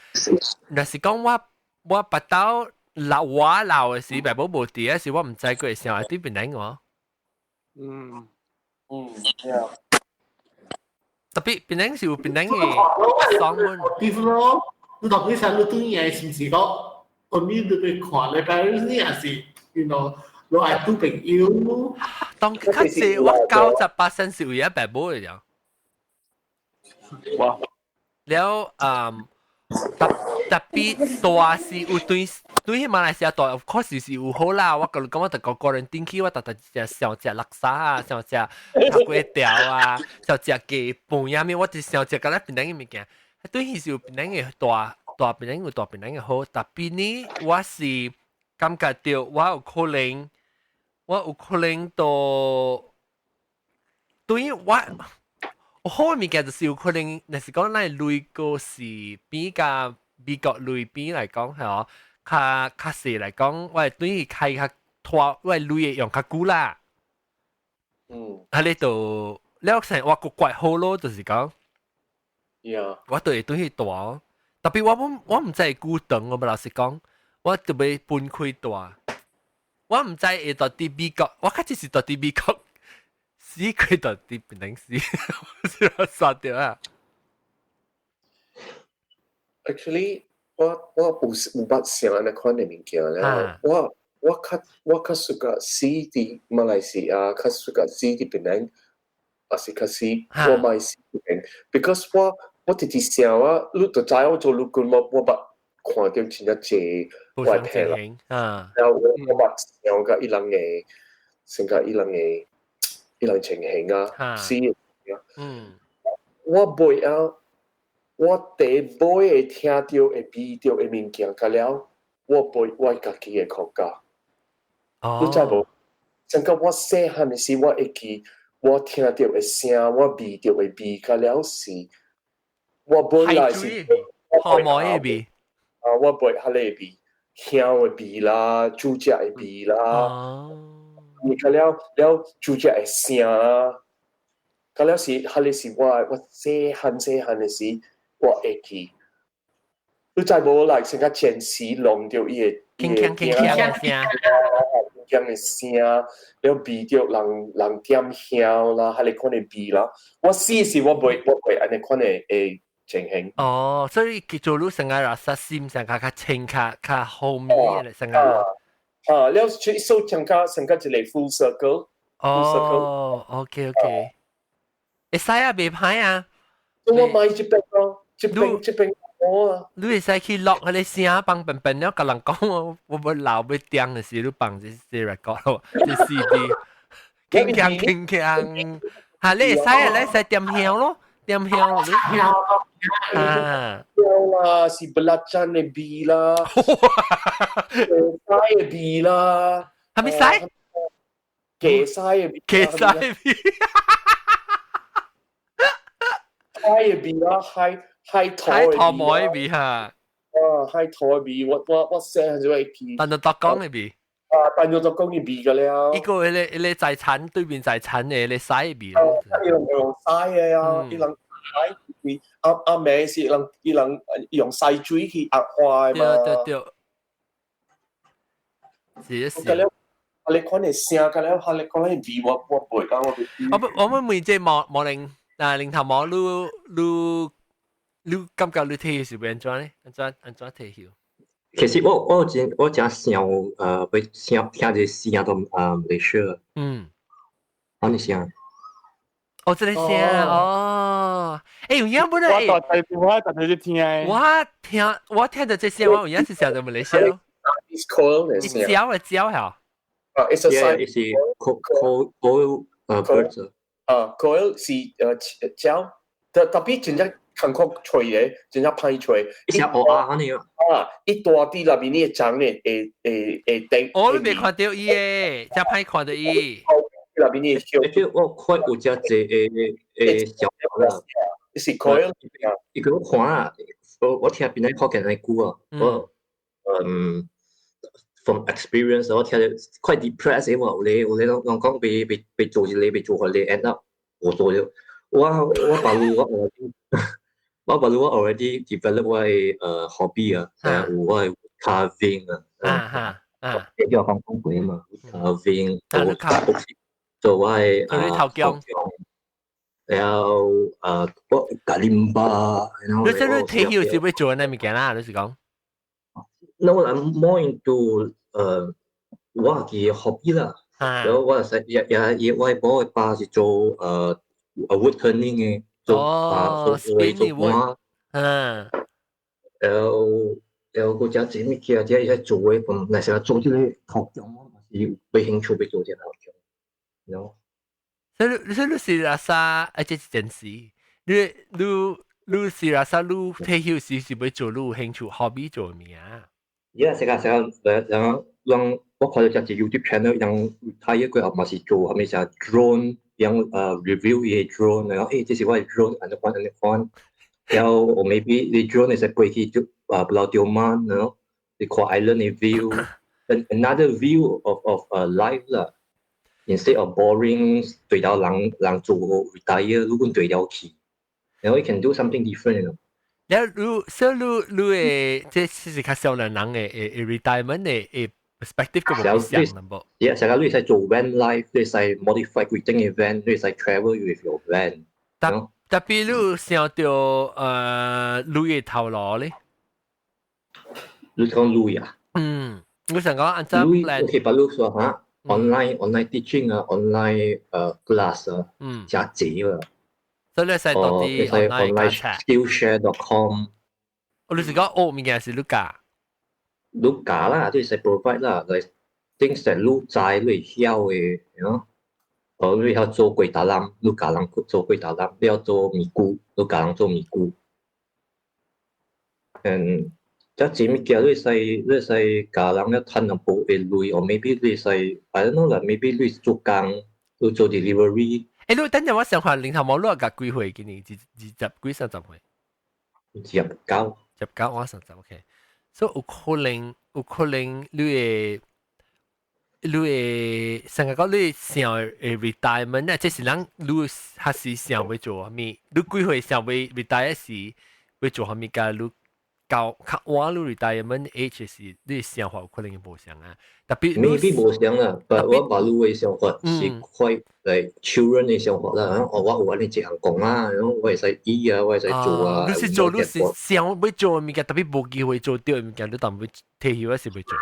若是講我腹肚老我老的時，爸母無佇的時，我毋知佢會想佇邊來我。嗯嗯，yeah。特別檳城是有檳城的雙門。比如咯，你到底想你轉來是毋是講，only 你欲看你 parents 呢，還是 你愛拄朋友？當較濟我90%是為咗爸母的啫。哇！了嗯，特特別大是有對對去馬來西亞大，of course 是有好啦。我講我逐個個人頂去，我逐逐食想食叻沙啊，想食炒粿條啊，想食雞飯啊咩，我就想食甲咱檳城的物件。對彼是有檳城的大大檳城有大檳城的好，特別呢，我是感覺到我有可能到對於我。好的物件就是有可能，若是講咱鐳個是比較美國鐳比來講係哦，較較細來講，我會對伊開較拖，我鐳會用較久啦。啊，你就了成我個怪好咯，就是講， 我就會對彼大，特別我毋知會久長，我老實講，我就欲分開大，我毋知會到佇美國，我較只是到佇美國。死佢到佇檳城死，我煞掉啊！ Actually，我有捌想按呢款的物件咧。我較 suka 死佇馬來西亞，較 suka 死佇檳城，還是較死我莫死檳城，because 我直直想啊，你就知我做陸軍，我捌看到真正濟外體啦，然後我捌想甲伊人的，想甲伊人的。伊人情形啊，死啊！我袂啊，我第尾會聽到會味到的物件，甲了，我袂我家己會哭甲。你知無？像講我細漢的時，我會記我聽到的聲，我味到的味，甲了是，我本來是荷毛的味。啊，我袂彼個味，香的味啦，煮食的味啦，你個了了煮食的聲啦，個了是彼個是我細漢細漢的時，我會記。你知無？來成個前時弄著伊個鏗鏘鏗鏘的聲，鏗的聲，了味著人人點香啦，彼個款的味啦。我死時我袂按呢款的會情形。哦，所以叫做你成個垃圾心成較較清較較好味的成個。啊，了所以成個成個一個 full circle。哦，OK OK，會使啊，袂歹啊。我買這邊咯，這邊這邊。哦，你會使去錄彼个聲，放笨笨了，共人講我我欲老欲點的時，你放這這 record 咯，這 CD，鏗鏘鏗鏘，哈，你會使啊，你會使點香咯，點香咯，啊，香啦，是 belacan 的味啦，雞的味啦，啥物屎？雞屎的味，雞屎的味，海的味啦，海。海海頭毛的味哈，啊，海頭的味，我細漢就會記。但就特講的味。啊，但就特講的味個了。一個彼个彼个在產對面在產的彼个屎味。啊，伊人用屎的啊，伊人屎味，阿阿妹是人伊人用屎水去壓花的嘛。對對對。是是。啊，你看的聲，個了，啊，你看的味，我袂講我。我我問這毛毛玲啊，零頭毛，你你。你感覺你退休是欲按怎咧？按怎按怎退休？其實我真我真想欲想聽這聲都馬來西亞。啊你聲？哦，這个聲哦。欸，有影本來。我大細我特別去聽。我聽我聽著這聲，我有影是想著馬來西亞咯。 It's coil 的聲。鳥的鳥嚇。啊，it's a 是 coil coil birds。啊，coil 是鳥，特特別真正。艱苦吹的，真正歹吹。一隻烏鴉按呢啊，伊大佇內面的長咧，會會會頂。我你未看著伊的，才歹看著伊。內面的。而且我看有隻濟的的小啦，是 coil。伊個我看啊，我聽邊個看見那久啊，我嗯，from experience 我聽著 quite depressed 的喎，有咧有咧攏攏講欲欲欲做一个欲做予咧 end up 無做了。我我把路我我把我 already develop 我的hobby 啊，有我的 carving 啊，啊哈啊，叫我講講過嘛，carving 做做我的頭姜，然後我 kalimba，你這你退休是欲做啥物件啦？你是講？No, I'm more into 我嘅 hobby 啦，然後我是也也也我我爸是做wood turning 嘅。做啊，做做碗，然後然後嗰隻物件，這會做的，若是做這個頭姜，我嘛是有興趣欲做這個頭姜，you know。所以所以你是垃圾，啊，這是真實。你你你是垃圾，你退休時是欲做你有興趣 hobby 做物件。而家成個成個，然後讓我看到隻 YouTube channel，人睇過後嘛是做啥物啥 drone。樣review 伊个 drone，然後欸，這是我的 drone，按呢款按呢款，然後我 maybe 你 drone 會使飛去就啊 Pulau Tioman，然後你看 island 的 view，another view of life 啦，instead of boring 對了人人做 retire，你講對了去，然後 you can do something different，you know。了你所以你你的這是較少年人的的 retirement 的的 perspective 個無相啦無？ Yeah，成個你會使做 van life，你會使 modify 規頂的 van，你會使 travel with your van。特特別你有想著你的頭路咧？你講鐳啊？嗯，我想講按怎鐳，OK，比如說哈，online online teaching 啊，online class 啊，真濟啦。所以你使到啲 online skillshare.com。哦，你是講學物件是你教？你教啦，你使 provide 啦，like things that 你知你會曉的，you know？哦，你曉做粿條籠，你教人做粿條籠；你曉做麵龜，你教人做麵龜。嗯，這濟物件你使你使教人咧趁淡薄的鐳，or maybe 你使 I don't know 啦，maybe 你做工，你做 delivery。欸，你等陣我想看零頭毛，你甲幾歲？今年二二十幾三十歲？ 29。 29我30，OK。所以有可能你會成日講你想會 retirement 咧，這是人你還是想欲做啥物？你幾歲想欲 retire 時欲做啥物？佮你到較晚你 retirement age 時，你想法有可能無相啊。特別 maybe 無相啦，但我把你的想法是 quite like children 的想法啦。哦，我有按呢一項工啊，然後我會使醫啊，我會使做啊。你是做你是想欲做的物件，特別無機會做著的物件，你當欲退休還是欲做？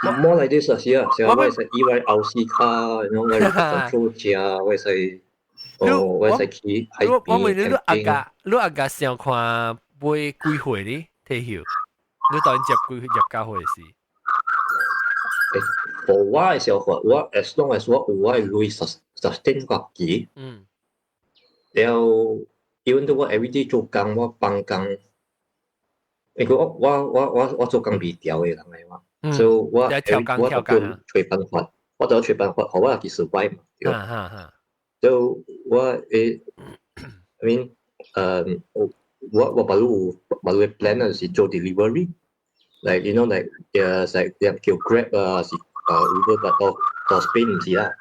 More like this 啊，是啊，是啊，我會使醫我後視卡，然後我會 control 車，我會使，哦，我會使去海邊。我問你，你阿家想看欲幾歲呢？退休，你當入幾入教會時？欸，無我的想法，我 as long as 我有我的鐳 sustain 家己，了後，even though 我 everyday 做工，我放工，因為我做工袂調的人來嘛，所以我我就揣辦法，我就揣辦法，予我家己 survive 嘛，對。所以我會，I mean，我別路有別路的 plan 就是做 delivery。Like like like 叫 Grab 啊，是啊 Uber，但到 Spain 毋是啦。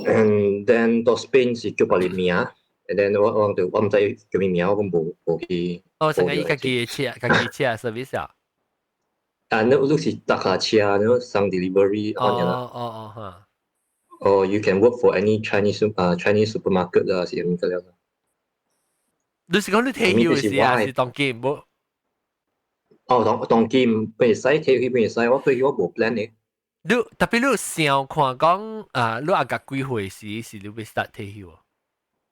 And then 到 Spain 是叫別個名，and then 我毋知叫咩名，我無去。哦，成個伊家己的車，家己車 service 啊。啊，你是搭下車，然後送 delivery 哦哦哦哈。 Or you can work for any Chinese supermarket 啦，是咁樣啦。你是講你退休時啊，是當今無？哦，當今會使退休，會使，我退休我無 plan 的。你特別你想看講啊，你阿家幾歲時是你欲 start 退休？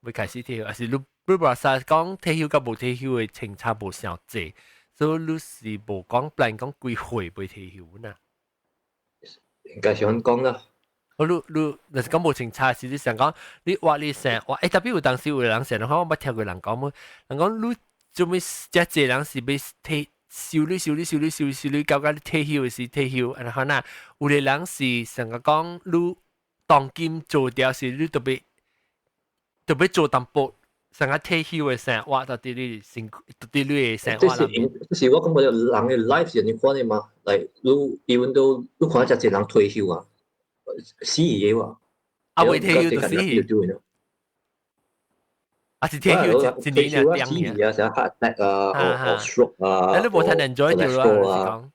欲開始退休，還是你無啥講退休佮無退休的清差無相濟，所以你是無講 plan 講幾歲欲退休呢？應該是按講啦。我你若是講無清差，是你想講你話你想話，欸，特別有當時有人想，我捌聽過人講麼？人講你做咩遮濟人是欲退？收你收你收你收收你，到你退休時退休，然後呐，有的人是成日講你當今做掉時，你特別做淡薄，成日退休的生活，到底你辛苦，到底你的生活。這是我感覺人的 life 是按呢款的嘛？Like 你 even though 你看遮濟人退休啊，死的哇！啊，未退休就死。啊，是退休一年兩年啊，像 heart attack 啊，或 stroke 啊，你無太 enjoy 著啦，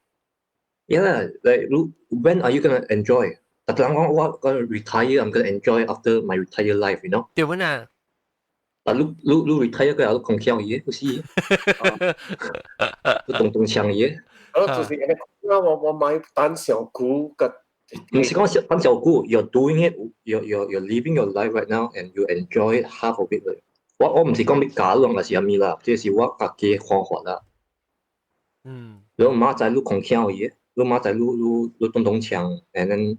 Yeah, like when are you gonna enjoy？特別人講我 gonna retire, I'm gonna enjoy after my retire life. 對本啊。啊，你 retire 過後，你空槍伊，不是？你動動槍伊。我就是按呢，我買等上久個。毋是講等上久，you're doing it, you're living your life right now, and you enjoy half of it. 我毋是講欲教人還是啥物啦，這是我家己的看法啦。你明仔載你空槍伊，你明仔載你動動槍，and then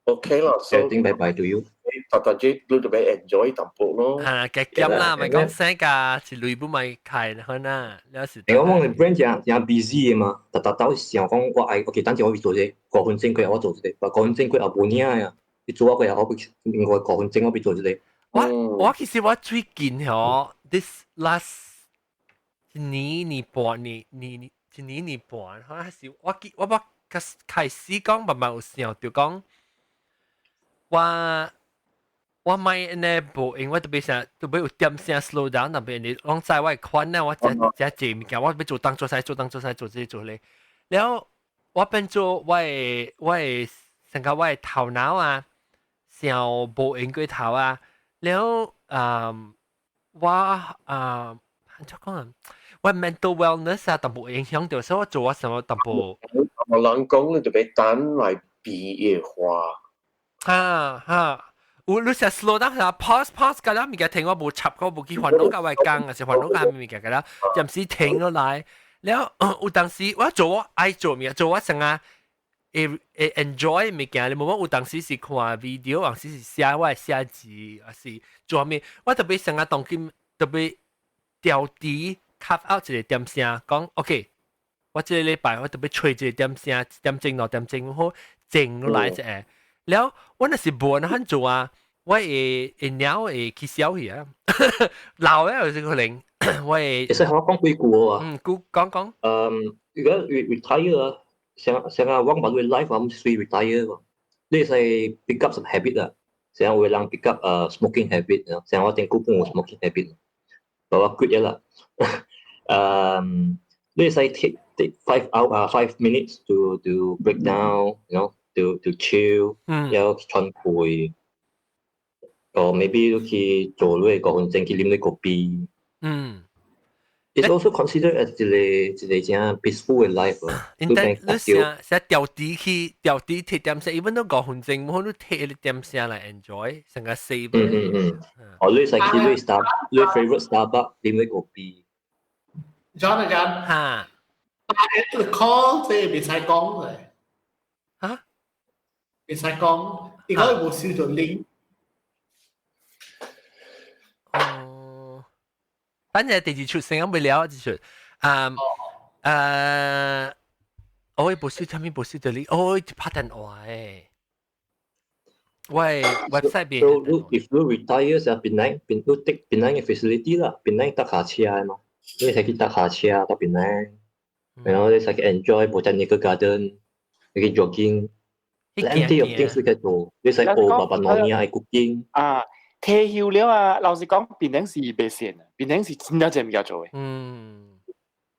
OK 啦，everything bye bye to you。特特啲你就欲 enjoy 淡薄咯。嚇，加減啦，咪講生價是鐳不咪開可能，了是。欸，我講你 brain 誠誠 busy 的嘛，逐逐兜想講我愛，OK，等陣我欲做這個，5分鐘過後我做這個，5分鐘過後無影啊，你做我過後我欲另外五分鐘我欲做這個。我其實我最近吼，this last 一年年半年年一年年半，可能是我記我捌開始講慢慢有想著講，我莫按呢無用，我特別想特別有點聲 slow down，特別你講在我會款啊，我遮遮濟物件，我欲做東做西，做東做西，做這做那，了我變做我的成個我的頭腦啊，想無閒過頭啊。了啊，我啊，按怎講啊？我 mental wellness 啊，淡薄影響著，所以我做我什麼淡薄。我人講你就欲等來變的話，哈哈，有你成 slow down 下 pause pause 個了物件停，我無插，我無去煩惱甲我講，還是煩惱甲物件個了，暫時停落來。了有當時我做我愛做物件，做我成日會 enjoy 物件，你無講有當時是看 video，有當時是寫我的寫字，還是做咩？我特別成日當今特別調低 cut out 一個點聲，講 OK，我這個禮拜我特別揣一個點聲，1點鐘2點鐘好靜落來一下。了，我若是無按呢做啊，我會會鳥會起痟去啊，老了有這可能。喂，其實我講幾句啊。嗯，講講。嗯，如果 retire 啊，像像啊，我冇 life 我唔需 retire 喎。你使 pick up some habit 啊，像有人 pick up smoking habit 啊，像我頂古本有 smoking habit，我 quit 咗啦。你使 take 5 hour 啊 5 minutes to break down，to chill，然後喘氣，or maybe 你去做你個5分鐘去啉你個啤。It's also considered as 一個一個正 peaceful 嘅 life 啊。因為你成成調啲去調啲貼點聲，even 都5分鐘，我都貼一點聲來 enjoy，成個 save。嗯嗯嗯。哦，你使去你 star 你 favorite Starbucks 啉你個啤。 John 啊 John，嚇，你 call 這袂使講嘅。嚇？袂使講，伊講無收到 link。哦，反正第二出聲音未了，就出，嗯，我無收，啥物無收到你，哦，拍電話誒。喂，website 邊 So if you retire 就檳城，檳你 take 檳城嘅 facility 啦，檳城搭下車嘛，你使去搭下車到檳城，然後你使去 enjoy botanical garden，你去 jogging，plenty of things 你可以做，你使學爸爸媽媽愛 cooking。啊，退休了啊，老實講，檳城是袂閒啊，檳城是真正濟物件做嘅。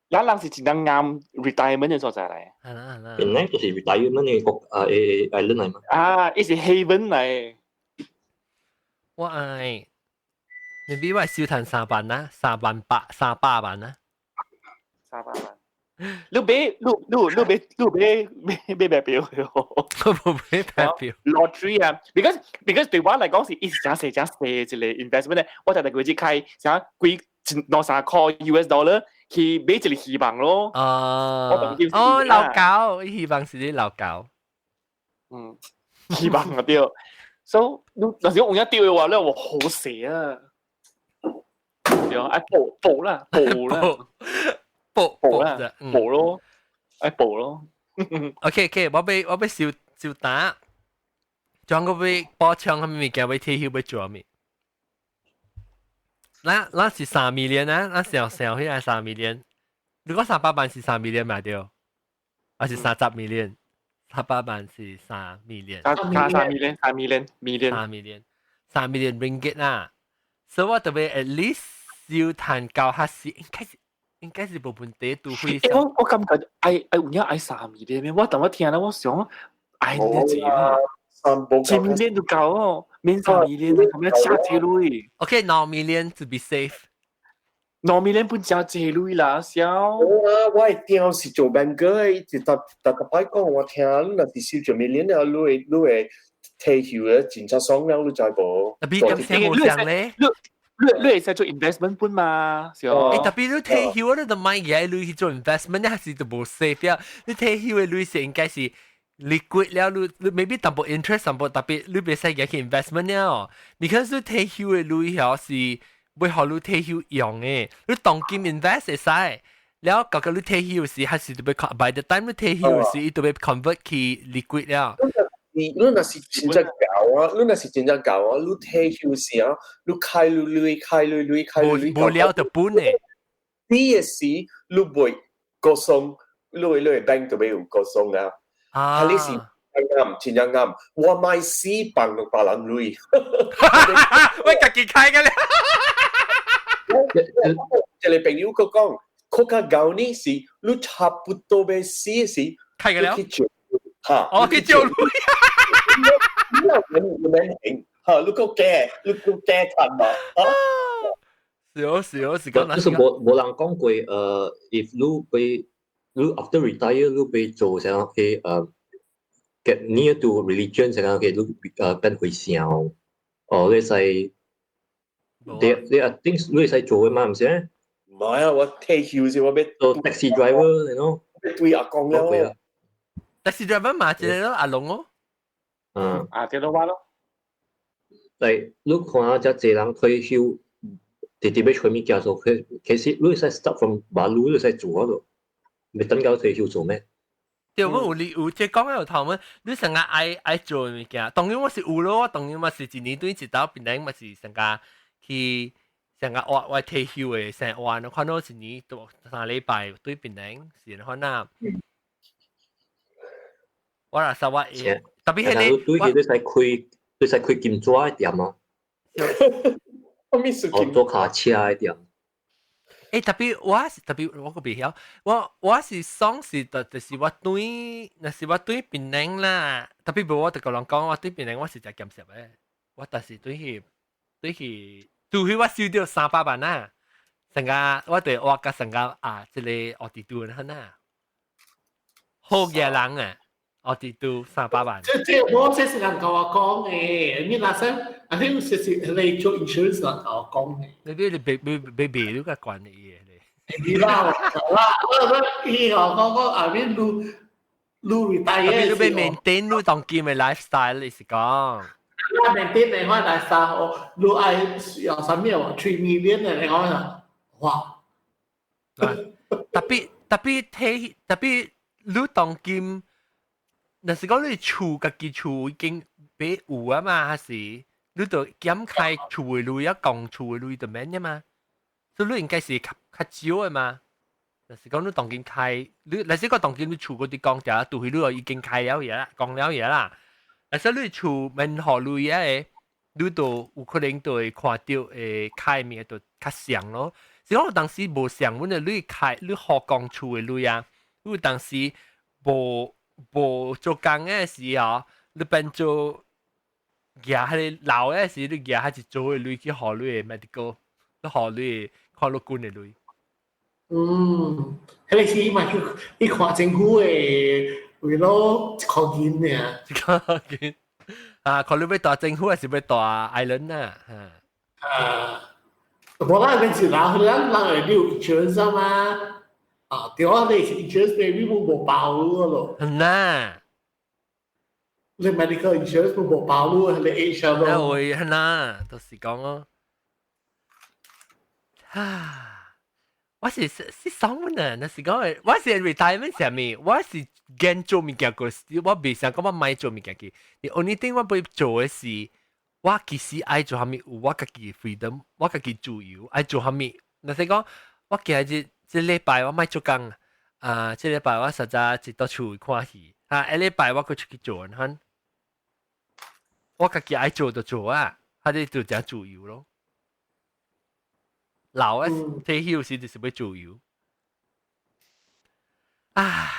咱人是真正啱 retirement 嘅所在嚟。係啦係啦。檳城就是 retirement 嘅國啊誒 island 嚟嘛。啊，伊是 haven 嚟。我愛，你比我少賺3萬啦，3萬8，300萬啦。 300萬。你買你你你買你買買買白票喲。我無買白票。 Lottery 啊，because 對我嚟講是伊是誠細誠細一個 investment 咧，我就特幾開啥幾兩三塊 US dollar 去買一個希望咯。哦，哦，老狗，希望是你老狗。嗯，希望啊對。So 你若是講有影對嘅話，你話好死啊！對啊，愛報報啦，報啦，報報啦，報咯，愛報咯。 OK OK，我欲燒燒打，將個欲補充啥物物件欲退休欲做咩？咱是3 million 啊，咱想想起來3 million。如果300萬是三 million 嘛對？還是30 million？300萬是三 million。三三 million，三 million，million。三 million，3 million ringgit 啦。所以我特別 at least 燒賺到較是應該是無問題，除非。我感覺愛愛有影愛三 million 咩？我當我聽了，我想愛呢錢啊，1 million 就夠哦，免三 million，咁樣加這類。 OK，2 million to be safe。 2 million 本加這類啦，小。我啊，我的囝是做 banker 的，伊就逐逐逐擺講我聽，你若是收1 million 了，你會退休了，真正爽了，你知無？特別咁聲無相咧。你會使做 investment 本嘛？是哦。欸，特別你退休，你就買嘢你去做 investment，你還是就無 safe 啊？你退休的鐳是應該是 liquid 了，你 maybe 淡薄 interest 淡薄，特別你袂使嘢去 investment 了。because 你退休的鐳曉是會予你退休用的，你當今 invest 會使。了，到到你退休時，還是就欲 by the time 你退休時，伊就欲 convert 去 liquid 了。你若是真正𠢕啊，你若是真正𠢕啊，你退休時啊，你開鐳鐳開鐳鐳開鐳，無了就本的。你的時你袂過鬆，你的 bank 就欲有過鬆啊。啊，你是啱，真正啱。我買死放別人鐳。喂，家己開嘅咧。一個朋友佢講，較較𠢕呢是，你差不多欲死時，開嘅了。嚇，哦，去借鐳。你你免還，嚇，你閣假趁嘛？是哦，是哦，是講。就是無人講過，if 你欲你 after retire 你欲做啥去get near to religion 啥個你變回教，哦，你使，你啊，things 你使做嘅嘛，毋是？唔係啊，我退休時我欲做 taxi driver，you know？對阿公了。 taxi driver 嘛，一個咯，阿龍哦。嗯。啊，這個話咯。嚟，你看這濟人退休，直直欲揣物件做，其實你使 start from 馬路，你使做嗰度，欲等到退休做咩？對，我有你有這講有頭毛，你成日愛愛做物件，當然我是有咯，當然嘛是一年對一道，變來嘛是成個去成個我我退休的生活，我看到一年都3禮拜對檳城是看啊。我若說我會，特別係你，對佢你使開，你使開金紙的店啊？我咩事？哦，做卡車的店。欸，特別我是特別我個袂曉，我是爽是就是我對，若是我對檳城啦，特別無我就共人講，我對檳城我是誠鹹濕的，我但是對去對去，除非我收著300萬啊，成個我就我甲成個啊，這個奧迪都很啊，好嘅人啊，奧迪都三百萬。這我這是人共我講的，你若說，啊，你是是你做 insurance 人共我講的。你你別別別別你個管你嘅你。你啦，啦，我伊講講啊，你你你 retire 你欲 maintain 你當今的 lifestyle 你是講。我 maintain 的話 lifestyle，你愛要啥物話 3 million 的你講啊，哇！特別特別睇特別你當今，若是講你厝家己厝已經買有啊嘛，還是你就減開厝的鐳啊，供厝的鐳就免的嘛，所以你應該是較較少的嘛。若是講你當今開，你若是講當今你厝嗰啲供掉，除非你已經開了嘢啦，供了嘢啦。若是你厝免予鐳啊的，你就有可能就會看著會開物就較省咯。是講當時無想，阮的你開你予供厝的鐳啊，你當時無無做工的時候，你變做舉彼個老的時，你舉彼一組的鐳去予你的 medical，你予你看律軍的鐳。嗯，彼個時嘛去去看政府的為了一箍銀爾。一箍銀啊！看你欲蹛政府還是欲蹛 island 啊？啊，無啦，你是人人人會有 insurance 嘛？啊，對啊，你是 insurance maybe 無包咯。係呐。你 medical insurance 無包咯，你 age 咯。那會係呐，就是講咯。啊！我是是爽呢，那是講我是 retirement 啥物，我是驚做物件過，我袂想講我莫做物件去。The only thing 我欲做的是，我其實愛做啥物，有我家己 freedom，我家己自由，愛做啥物。若是講我今日這禮拜我莫做工，啊，這禮拜我實在一到厝看戲，啊，下禮拜我閣出去做，反我家己愛做就做啊，啊，你就誠自由咯。老啊，退休時就是欲自由。唉，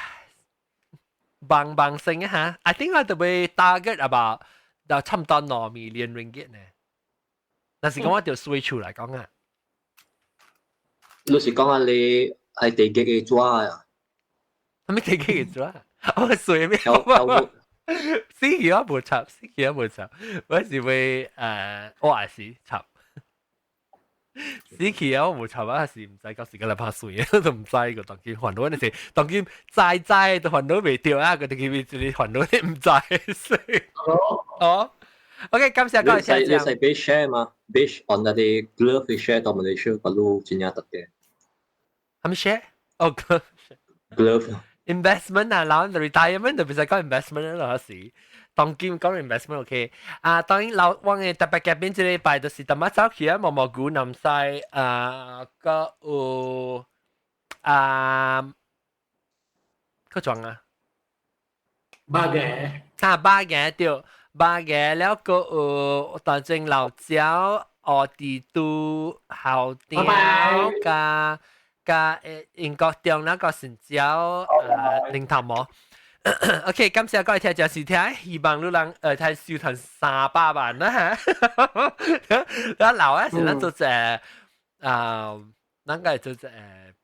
棒棒聲啊嚇！I think 我就會 target about 就差唔多2 million ringgit 呢。但是講我就稅厝來講啊，你是講啊，你係地基嘅紙啊？啥物地基嘅紙啊？我稅咩？死去我無插，死去我無插，我是會我也是插。死去啊！我無插啊，是毋知到時間來拍稅，都毋知個當今煩惱那是當今知知都煩惱袂著啊！個當今一個煩惱你毋知稅。哦，OK，感謝各位聽眾。你使買 share 嘛？Based on 那啲 glove share 到 Malaysia 嗰路真正特嘅。係咪 share？哦，glove。 glove。 investment 啊，然後 retirement 就唔使講 investment 啦，是。當今講 investment OK 啊，當然老我嘅特別嘉賓這禮拜就是淡仔走去啊，毛毛菇南西啊，個有啊，個裝啊，肉嘅，啊肉嘅對，肉嘅了個有當正老椒、奧地都、後雕加加英國中那個新椒啊，零頭毛。OK，感謝各位聽眾收聽，希望你人睇收賺300萬啦嚇。咱老啊是咱做隻啊，咱個做隻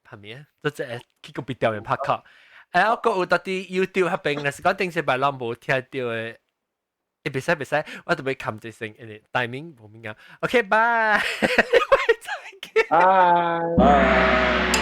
拍咩？做隻去個別調面拍卡。我閣有到佇 YouTube 彼邊，若是講頂禮拜攏無聽著的，欸，袂使袂使，我著欲冚一聲，因為 timing 無物件。OK，拜，再見。拜拜。